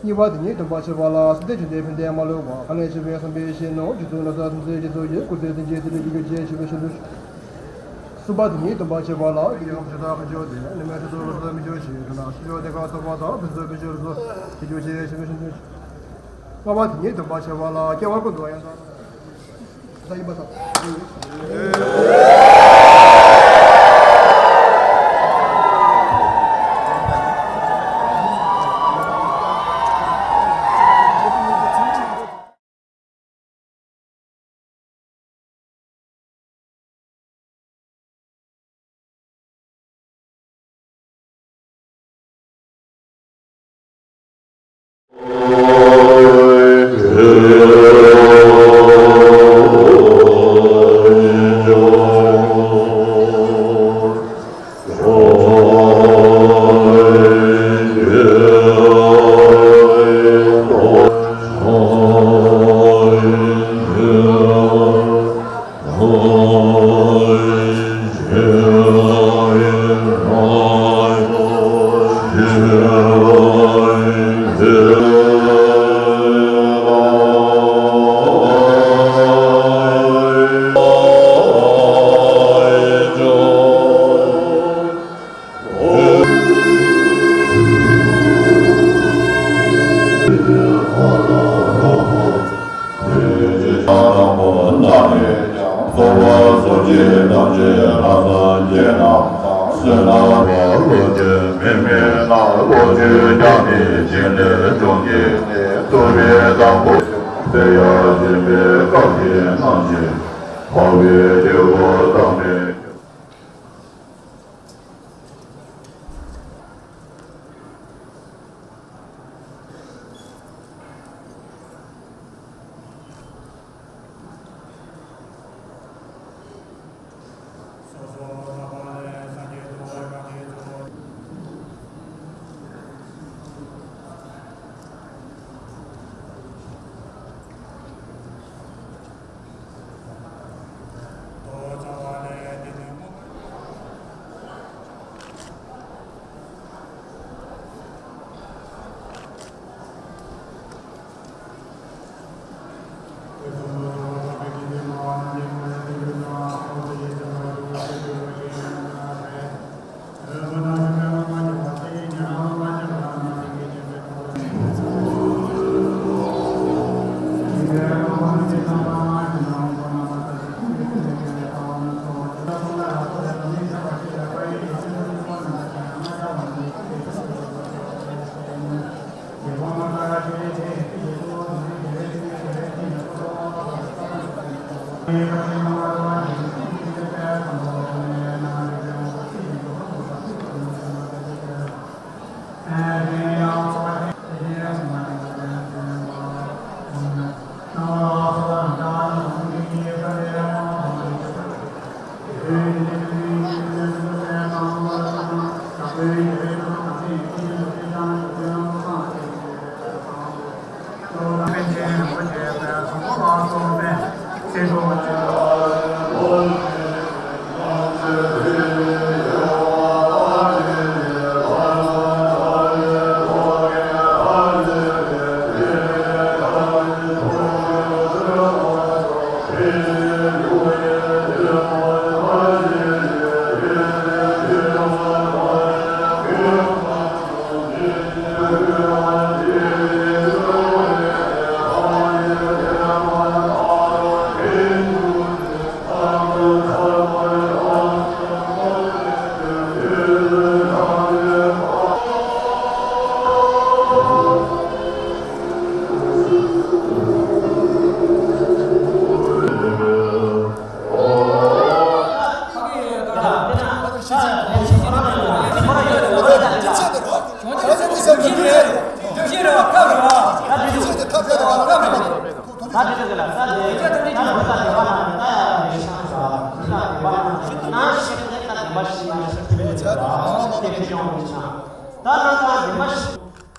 གཉིས་པ་དེ་ཉིད་སྟོན་པ་ཕྱིར་པ་ལ། སྲིད་དེ་ཆུ་བོའི་ཤིང་རྟ་འབར་གོང་ལ་དང་། རྒྱུ་ཅན་ཆུ་བོའི་སྲིན་པོའི་གཤིན་ནོ། རྒྱུ་ཚོགས་ནགས་ཚལ་ཐམས་ཅད་ཀྱི་ཚོགས་ཀྱི་སྐུ་ཚེ་ཐམས་ཅད་དེ་ལས་རྒྱུ་རྒྱུ་ཅན་ཆུ་བོའི་ཤིན་ཏུ། གསུམ་པ་དེ་ཉིད་སྟོན་པ་ཕྱིར་པ་ལ། རྒྱལ་ཁམས་ཆུ་དང་ཁ་སྦྱོར་ཏེ། གནས་མལ་ཁྲི་ཚོ་ལ་སོགས་མི་འབྱུང་ཞིང་། ཐ་ན་ཕྱི་ཕྱོགས་གཏན་ཁ་ཐོབ་པ་དང་ཕུན་ཚོགས་ཕུན་ཚོགས་རི་སོགས་ཀྱི་རྒྱུ་ཅན་ཆུ་བོའི་ཤིན་ཏུ། ལྔ་པ་དེ་ཉིད་སྟོན་པ་ཕྱིར་པ་ལ། སྐྱེ་བ་ཀུན་ཏུ་ཡང་དག་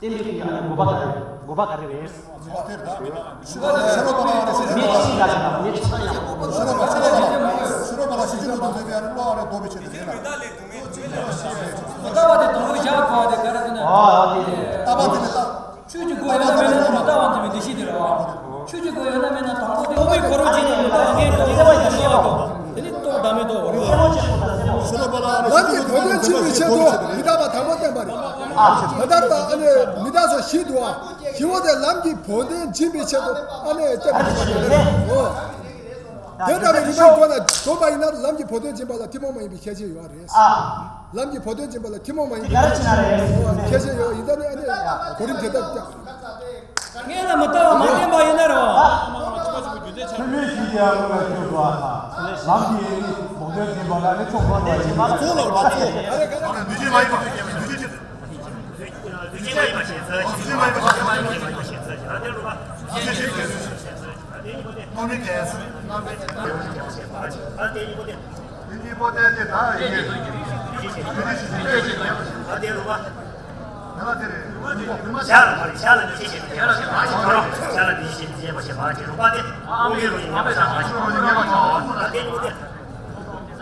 བསྟན་པའི་ཡང་དགོས་པ་ག་རེ་རེད། དགོས་པ་ག་རེ་རེད། མི་གཅིག་ལ་ཞིག་ལ་མི་གཅིག་ལ་ཡང་། ལྟ་བ་དེ་དང་པོ་བཞག་དགོས་པ་དེ་ག་རེ་ཟེར་ན། ཨ་ཨ་དེ་རེད། ལྟ་བ་དེ་ལྟ། ཆོས་ཀྱི་སྒོ་ཡོད་ན་མེད་ན་དང་པོ་ལྟ་བ་འཛིན་པའི་འདུ་ཤེས་དེ་རེད་བ། ཆོས་ཀྱི་སྒོ་ཡོད་ན་མེད་ན་དང་པོ་དེ་དབང་པོའི་འཁོར་ལོ་བརྒྱད་ནས་མི་ལྟ་བ་ངས་དང་པོ་དེ་ཤེས་པ་དང་། དེ་ནི་རྟོགས་དང་མི་རྟོགས་རེད། ལམ་གྱི་བོད་དོན་འཆིང་བའི་ཆེད་དུ་མི་རྟག་པ་དང་པོ་བསྟན་པ་རེད། ད་ལྟ་ལ་ཨ་ནི་མི་རྟག་སོགས་བཞི་འདུག་བ། བཞི་བོ་དེ་ལམ་གྱི་བོད་དོན་འཆིང་བའི་ཆེད་དུ་ཨ་ནི་བསྟན་པ་རེད། ཨོ། དེ་ལྟ་བུའི་རིམ་པའི་སྒོ་ནས་འདོམས་པ་ཡིན་ན་ལམ་གྱི་བོད་དོན་འཆིང་བ་ལ་ཐུན་མོང་མ་ཡིན་པའི་ཁྱད་ཆོས་ཡོད་རེད། ལམ་གྱི་བོད་དོན་འཆིང་བ་ལ་ཐུན་མོང་མ་ཡིན་པའི་ཁྱད་ཆོས་ཡོད། ཡིན་ད་ནི་ཨ་ནི་གོ་རིམ་དེ་ལྟར་བསྐྱངས། ངས་ལ་མི་ལྟ་བ་མ་བསྟན་པ་ཡིན་ན་རོ། ཆོས་མིན་ཞིག་ཡང་ལ་ཁྱོད་འགྲོ་བ་དང་ལམ་གྱི་ཡེ་ནི་བོགས་འདོན་བྱེད་པ་ལ་ནི་ཚོགས་འཁོར་བ་ཡིན། ཚོགས་ལ་མ་ཚོགས། མི་ཆོས་མ་ཡིན་པ། མི་ཆོས་མ་ཡིན་པ་ཞེས་ཚོད་ཅིག་མི་ཆོས་མ་ཡིན་པ་ཞེས་ཚོད་ཅིག་ཨ་ནི་རུ་བ། ཆོས་ཤིག་གི་ཚོད་ཅིག་ཨ་ནི་རུ་བ། དེ་ཉིད་པོ་དེ། ཨ་དེ་ཉིད་པོ་དེ། དེ་གཉིས་པོ་དེ་དེ་དག་ཡིན། ཨ་དེ་རུ་བ། ང་ལ་དེ་རེད། ཞག་ལ་མ་རེད། ཞག་ལ་འདི་ཤེས་ཤེས་དེ་ཡར་ཞེས་མ་ཞེས་ཁོ་རང་ཞག་ལ་འདི་ཤེས་ཤེས་དེ་ཡར་ཞེས་མ་ཞེས་རུ་བ་དེ་ཨ་ཨོ་ལེ་རུ་ཡིན་ངེས་པ་ཞག་མ་ཞེས་ཁོ་རང་ངེས་པ་ཞག་ཨ་དེ་ཉིད་པོ་དེ།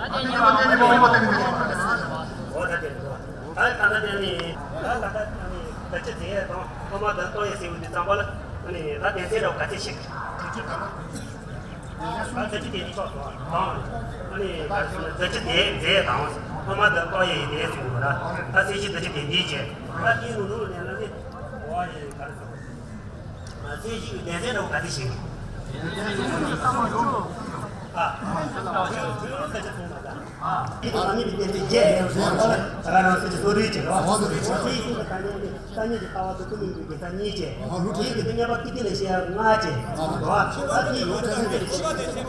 ཨ་དེ་ཉིད་པོ་དེ་ཉིད་པོ་ངེས་པ་དེ་ནི་དེ་ཞེས་མ་རེད། འོ་ད་དེ་རེད་འདུག་ད་ད་ལྟ་དེ་ནི་ད་ད་ལྟ་དེ་ནི་ད་ཅི་ཟེར་ཡས་དང་ཨོ་མ་ད་ཏོ་ཡས་ཟེར་བའི་དུས་ཙམ་པ་ལ་ཨ་ནི་ད་དེ་ཟེར་རོ་ག་ཚད་ཞིག་ད་ཚིག་གཅིག་དེ་ནི་ཆོག་སོང་། ཨ་ནི་ད་ཚིག་གཅིག་དེ་མཛད་དང་ཨ་མ་ད་ལྟོ་ཡི་དེ་གསུངས་པ་ལ་ད་ཚིག་གཅིག་ད་ཚིག་དེ་འདིའི་རྗེས་ད་དེའི་ནང་ལོགས་ནས་ལ་ནི་འོ་ཡི་ག་རེ་ཟེར། ཚིག་གཅིག་གི་གདན་སའི་འདྲ་བོ་ག་དེ་ཞིག་ཨ་ད་ཚིག་གཅིག་གསུངས་པ་ལ། ཡིད་དང་རྣམ་སྨིན་གྱི་རྟེན་འབྲེལ་བརྒྱད་ཡོད་ཟེར་བ་ལ་ད་ག་རང་སེམས་ཀྱི་བསམ་གཏན་གྱི་རེད་བ། དེའི་ཤིན་ཏུ་ཐ་སྙད་ནི་ཐ་སྙད་ཀྱི་ལྟ་བ་དང་ཐུན་མོང་གི་དགེ་རྩ་གཉིས་བཅས། ཡིད་ཀྱི་ཏིང་ངེ་འཕགས་པའི་ཏིང་ལ་བཤད་ཡ་ལྔ་བཅས། རེད་བ། ད་དེའི་ཡིད་ཀྱི་ཏིང་ངེ་འཕགས་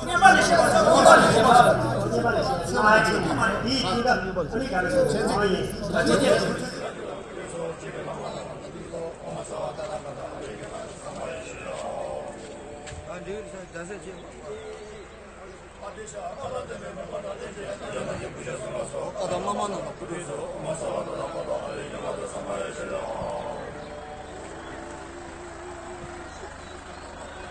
པའི་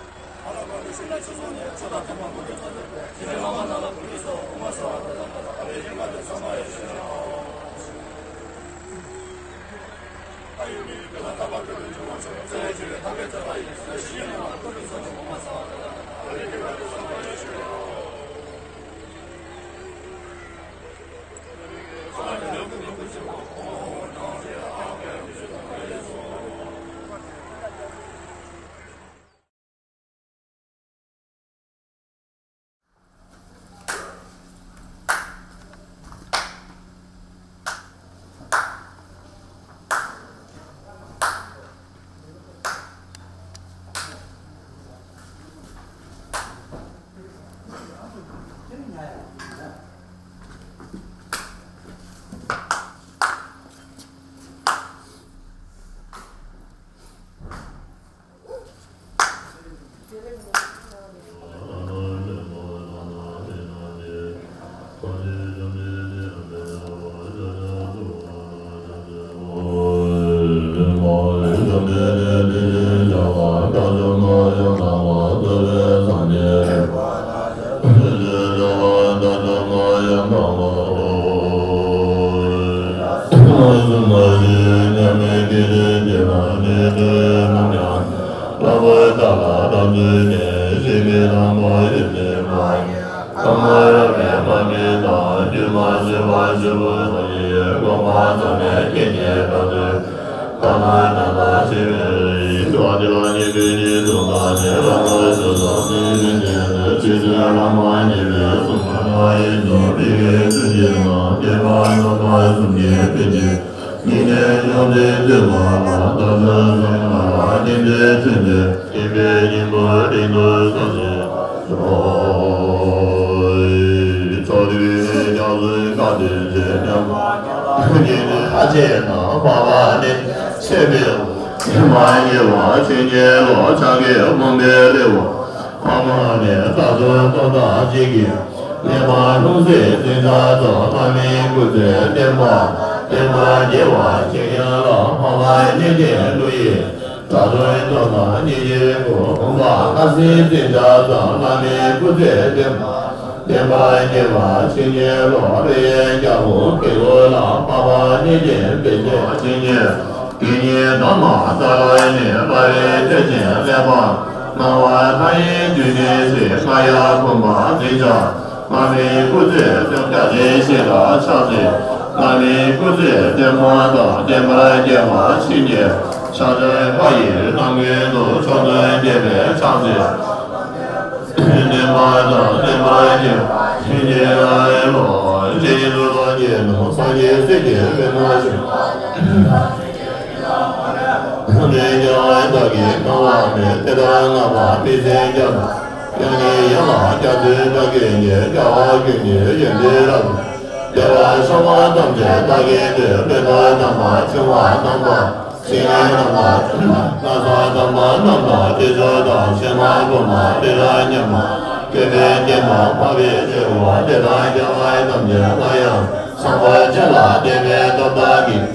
ཏིང་ལ་བཤད་ཡ་ལྔ་བཅས། དེའི་ཏིང་ངེ་འཕགས་པའི་ཏིང་ལ་བཤད་ཡ་ལྔ་བཅས། ཕ་མ་ནི་རྟ་ཚོན་སྟོང་ཕྲག་གཅིག་གིས། ཀླད་པ་ལྷུང་བཟེད་འཛིན་ཆགས་སོགས། ལྷ་མིའི་སྐུ་ཚེ་བརྟན་པ་བརྟན་པར་རྒྱས་པར་ཤོག་ཡ་ལ། ཕ་མ་ཉེར་བརྒྱད་ཀླུ་ཡི་རྟ་ཚོན་སྟོང་ཕྲག་ཉེར་དགུ། བུམ་པ་ལྷ་སྲིན་འཛིན་ཆགས་སོགས། ལྷ་མིའི་སྐུ་ཚེ་བརྟན་པ་བརྟན་པར་རྒྱས་པར་ཤོག་ཡ་ལ། རིའི་རྒྱལ་པོ་གི་ལོ་ལ། ཕ་མ་ཉེར་བརྒྱད་བེ་ཤེས་ཤིང་གི་དེ་ཉིད་དྭངས་མ་ཏཱ་ལའི་ནི། ཕ་རོལ་ཏུ་ཕྱིན་ཀླད་པ་སྣང་བ་མཐའ་ཡས་རྒྱུད་སྡེ་བཞི། ཀ་ཡ་བུམ་པ་འཛིན་ཆགས། ལྷ་མིའི་སྐུ་ཚེ་ལྕགས་བརྒྱ་བཞི་བཞི་ལ་ཕྱག་འཚལ། ལྷ་མིའི་སྐུ་ཚེ་བརྟན་པ་དང་བརྟན་པར་རྒྱས་པར་ཤོག་ཡ། ཕྱག་འཚལ་ཕ་ཡི་ལྷ་མགོན་དུ། ཕྱོགས་བཅུར་རྒྱས་པར་ཕྱག་འཚལ། བརྟན་པ་དང་བརྟན་པར་རྒྱས་པར་ཤོག་ཡ་ལ། ཇི་སྙེད་ཀླུ་དང་དགེ་སློང་སངས་རྒྱས་སྲས་ཀྱི་དཔལ་རྣམས་ཤོག་ལྷ་མིའི་རྒྱལ་བ་བདག་གིས་གང་ལགས་མེད། དེ་ལྟར་བསྔགས་པ་མི་ཟད་རྒྱ་མཚོ། ཡང་ནས་ཡང་དུ་སྐྱབས་སུ་བདག་བསྐྱེད་ནས། རྒྱལ་བ་ཀུན་གྱི་ཡོན་ཏན་རབ་ཏུ། བདེ་བ་ཆགས་པ་ཐམས་ཅད་བདག་གིས་སྟོན། སྤྲུལ་པ་དམ་པ་བྱུང་བ་དམ་པ། སྲིད་པའི་དམ་པ་ལྷ་ས་དམ་པ་རྣམས་དང་། དེ་ཚོགས་དང་ཕྱེ་མ་སྒོ་མ་རི་རབ་མཉམ་པ། སྐྱོབ་པའི་སྐྱེལ་མ་འཕགས་པའི་སྤྱི་བོ། དེ་དག་རྒྱལ་བ་ཐམས་ཅད་ལ་ཡང་། ཚངས་པར་སྤྱད་ལ་བསྟན་པའི་སྟོབས་དག་གིས།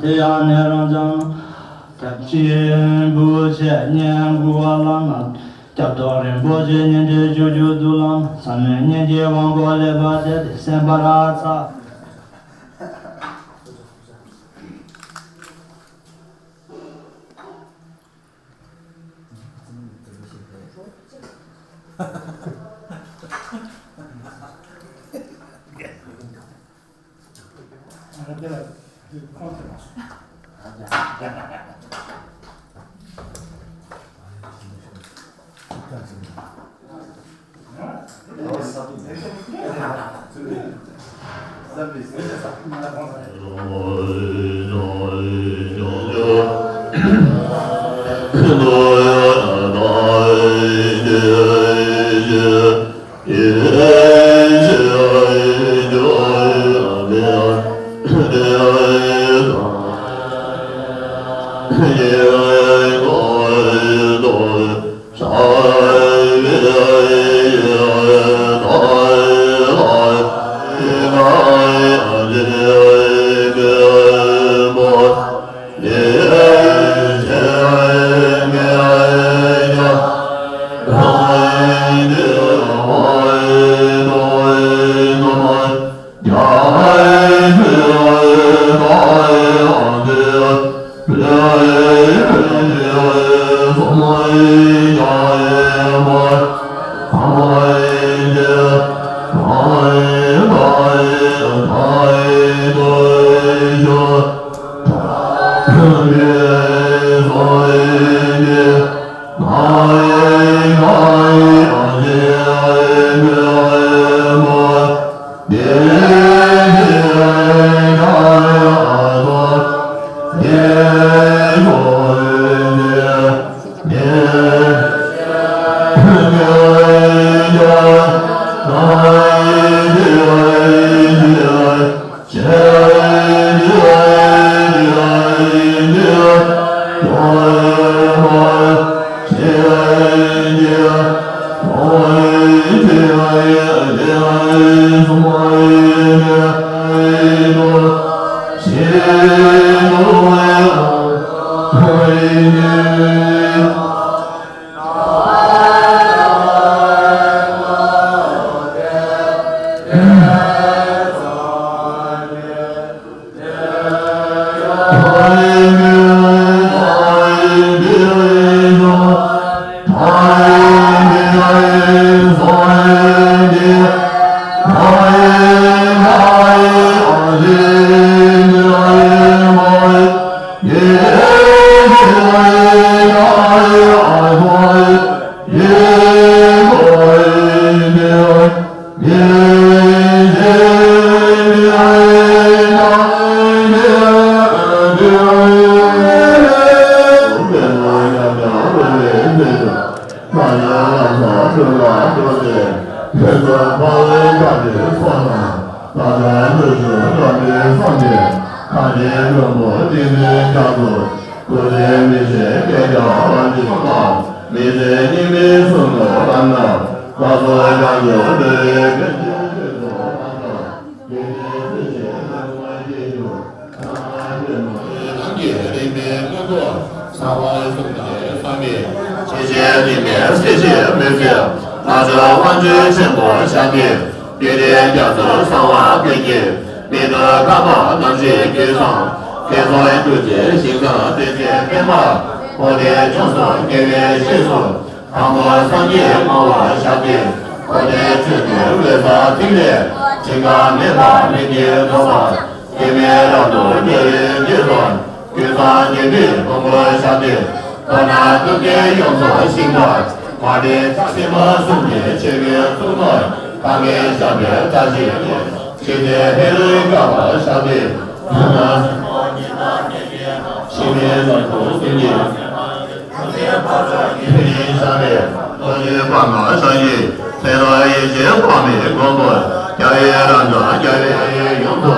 དེ་ཡང་ནི་རང་འཇམ། སྐྱབས་ཆེན་རིན་པོ་ཆེ་བསྙེན་བཀུར་བ་ལ་ན། སྐྱབས་ཐོབ་རིན་པོ་ཆེ་བསྙེན་ཏེ་བཞུགས་བཞུགས་འདུག་ལ། ཟབ་མོའི་བསྙེན་བཀུར་དབང་པོ་ལེགས་པར་སྤྱད་དེ་གསན་པར་འཚལ། དང་པོ་སངས་རྒྱས་བསྔོ་བ་བཤགས་ཏེ། འཁོར་དེའི་ཚུལ་དུ་འོད་ལས་འཇིག་རྟེན་མེད་པ་མི་དགེ་ཐོབ་པ། སྐྱེ་མེད་རབ་ཏུ་དགེ་བའི་རྒྱུ་དང་། ཀུན་བཟང་དགེ་འདུན་ཕུང་པོ་བཤགས་ཏེ། མཐོང་ན་ཐུབ་བསྟན་ཡོངས་སུ་ཞིང་དུ། མ་འདྲེས་ཆགས་ཞེན་པ་གསུམ་གྱི་ཆོས་ཀུན་ཚུལ་དུ་བདག་གིས་བཤགས་པའི་བཀྲ་ཤིས་ཤིས་ཚེ་ཧེ་རུ་ཀ་པ་བཤགས་ཏེ། ཞི་བའི་ལམ་དུ་བསྟན་ཏེ། ཡེ་ཤེས་དཔག་མེད་མགོན་པོ། རྒྱལ་བའི་རབ་འབྱམས་རྒྱལ་བའི་ཡུམ་དུ།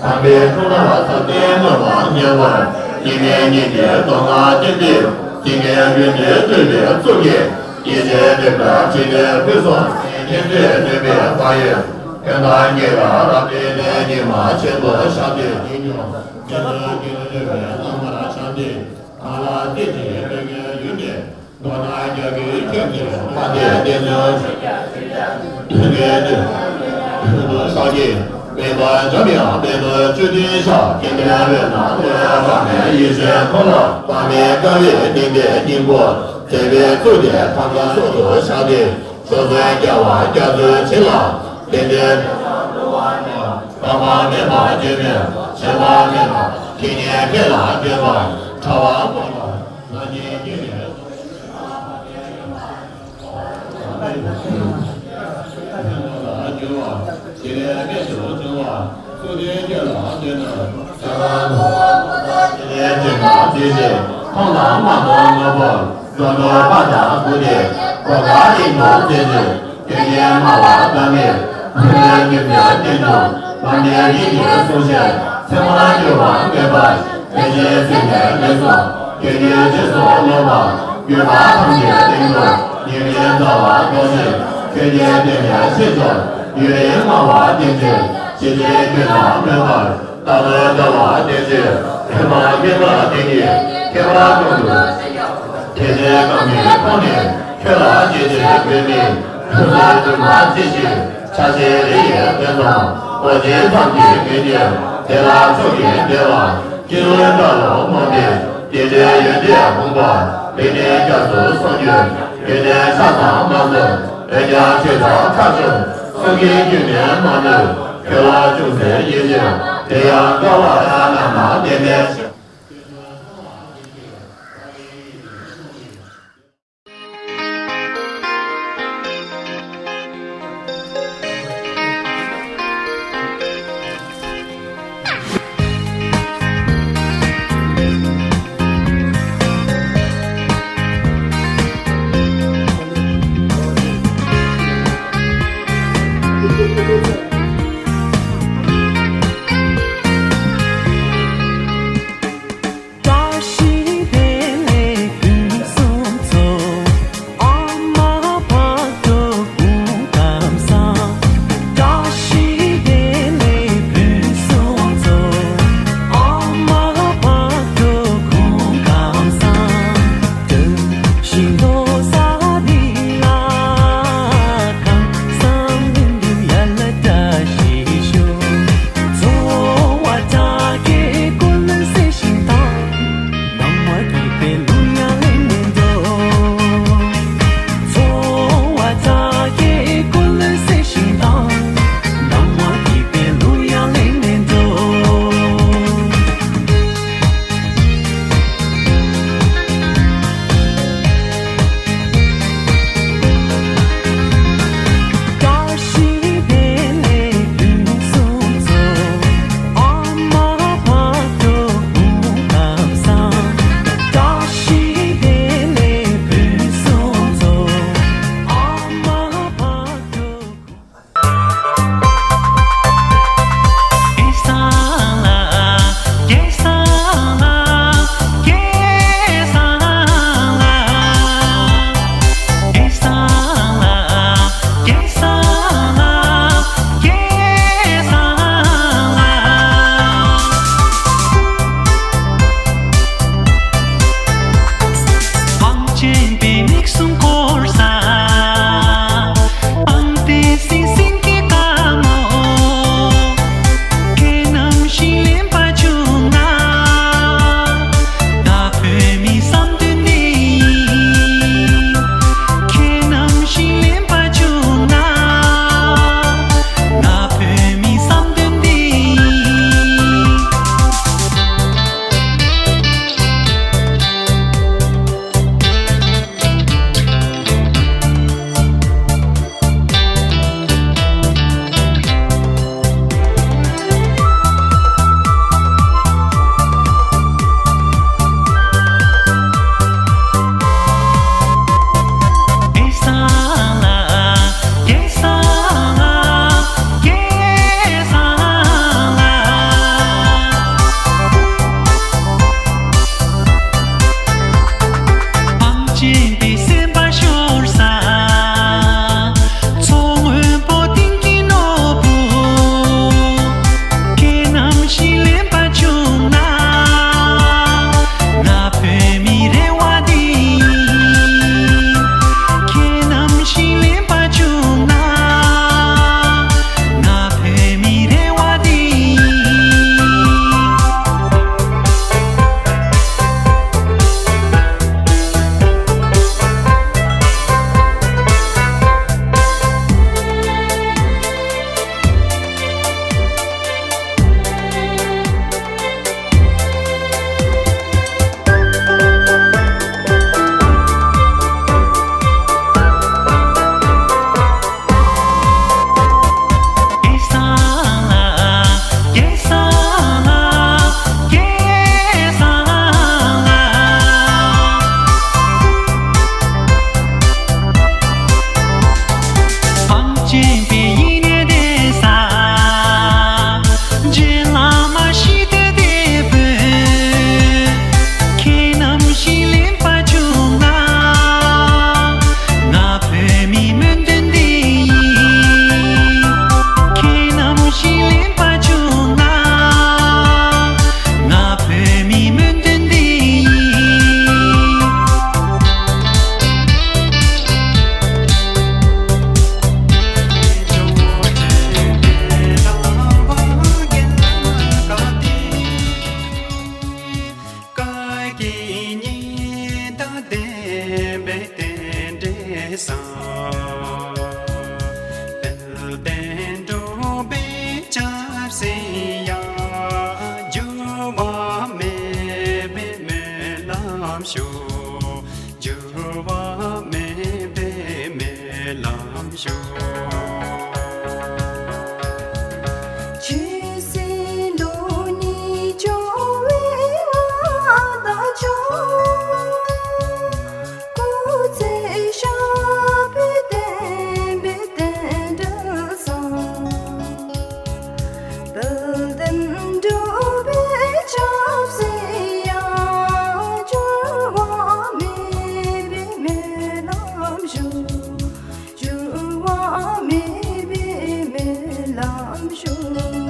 དམ་པའི་ཐུགས་ལ་ཕྱག་འཚལ་བསྔོ་བ་བསྙེན་པར། སྐྱེ་མེད་སྙིང་རྗེའི་མདོ་སྔགས་ཀྱི་སྟེང་། སྐྱེ་མེད་ཡོན་ཏན་སྤྲུལ་པའི་གཙུག་གི། ཡེ་ཤེས་སྒྲིབ་པའི་ཕྲིན་ལས་ཕུན་སུམ་ཚོགས། ཐེག་ཆེན་ཐོས་པའི་དཔལ་ཡོན། ཀུན་བདག་གཉིས་ལ་རག་པའི་ལས་ཉི་མ་ཆེན་པོ་བཤགས་ཏེ་ཉིད་སྨྱུང་། སྐྱེ་འགྲོ་ཀུན་སྒྲོལ་བའི་བླ་མར་ཕྱག་འཚལ། གང་ལ་བརྟེན་ཅིང་སྤྱོད་པའི་ཡུལ་ནས། མདོར་ན་རྒྱལ་ཀུན་མཁྱེན་ཅིང་མ་འདྲེས་བསྟན་འཛིན་ཞབས་ཀྱིས་མེ་འབར་འཇོམས་པའི་མེ་ཏོག་བཅུ་བདུན་ཞབས་ཀྱི་ལྡན་པའི་ནང་དུ་དཔག་མེད་ཡེ་ཤེས་འཁོར་ལོ་དཔག་མེད་དཀར་པོས་བརྟེན་པའི་སྙིང་པོ་མཛེས་པའི་གཙུག་ཏོར་ཐམས་ཅད་སྲུང་དུ་བྱ་སྟེ། ཕྱོགས་བཅུའི་རྒྱལ་བ་རྒྱ་མཚོའི་བྱིན་རླབས་ལྡན་ཏེ། འཕགས་པ་མེད་པ་སྐྱེ་མེད་ཞི་བ་མེད་པ་དེ་ཉིད་ཁྱེད་ལ་བསྟོད་པར་གྲགས་པ་སྨོན་ལམ་ལ་ཉེ་སྐྱེས་ནས། ཁྱེད་ཀྱི་ཚེ་སྲོག་ལོངས་པར་ཡོད་པ་ཐམས་ཅད་སྟེང་དུ་ཉེ་བའི་རྩ་བ་རྫོགས་ཤིང་ཁྱེད་ཀྱི་བདེ་བའི་ཆེད་དུ་ཡུན་རིང་བསྔགས་པ་བསྟན་ཅིང་ཞི་བདེའི་རྒྱུ་ལ་སྨོན་པར་རྟག་ཏུ་བཟླ་བ་བསྟན་ཅིང་མཁྱེན་པ་མཁྱེན་པ་དེ་ཉིད་ཁྱད་པར་ཀུན་ཏུ་དེ་ནས་གང་གི་ཐོག་ནས་ཁྱོད་ལ་བསྐྱེད་ཅིང་འབུལ་མི་ཕུན་སུམ་ཚོགས་པ་ཅི་ཞིག་ཆ་ཤས་རེ་ཡི་དོན་དང་ཨོ་རྒྱན་ཐམས་ཅད་ཀུན་གྱི་བདེ་ལ་ཕྱོགས་ཀྱི་བདེ་བ་སྐྱེས་བུ་དགྲ་ལོ་རྨོངས་པའི་བདེ་འབྲས་ཡོན་ཏན་དགོངས་པ་བདེ་གནས་རྒྱ་མཚོ་གསུང་རྒྱུན་ཡོན་ཏན་ཆ་ཚང་མ་ཚོམ་འོན་ཀྱང་ཆོས་ཚོགས་ཁ་བཅུམ་གསུང་གི་རྒྱུད་སྨིན་མ་ནུབ་ཁྱོད་ལ་ཅུང་ཟད་ཡིད་ཆེས་དེ་ཡང་དགའ་བ་ཡང་རྣམ་པར་བདེ་གནས། བསམ། དཔལ་ལྡན་འབྲུག་པའི་ཆབ་སྲིད་ཡང་། འགྱུར་བ་མེད་པའི་སྨོན་ལམ་ཞུ། འགྱུར་བ་མེད་པའི་སྨོན་ལམ་ཞུ། ཆོས་སྲིད་ལུགས་གཉིས་སྐྱོང་བའི་མངའ་བདག་མཆོག། སྐུ་ཚེ་ཞབས་པད་བརྟན་པའི་རྟེན་འབྲེལ་བཟང་། དཔལ་ལྡན་འབྲུག་པའི་ཆབ་སྲིད་ཡང་། འགྱུར་བ་མེད་པའི་སྨོན་ལམ་ཞུ། འགྱུར་བ་མེད་པའི་སྨོན་ལམ་ཞུ།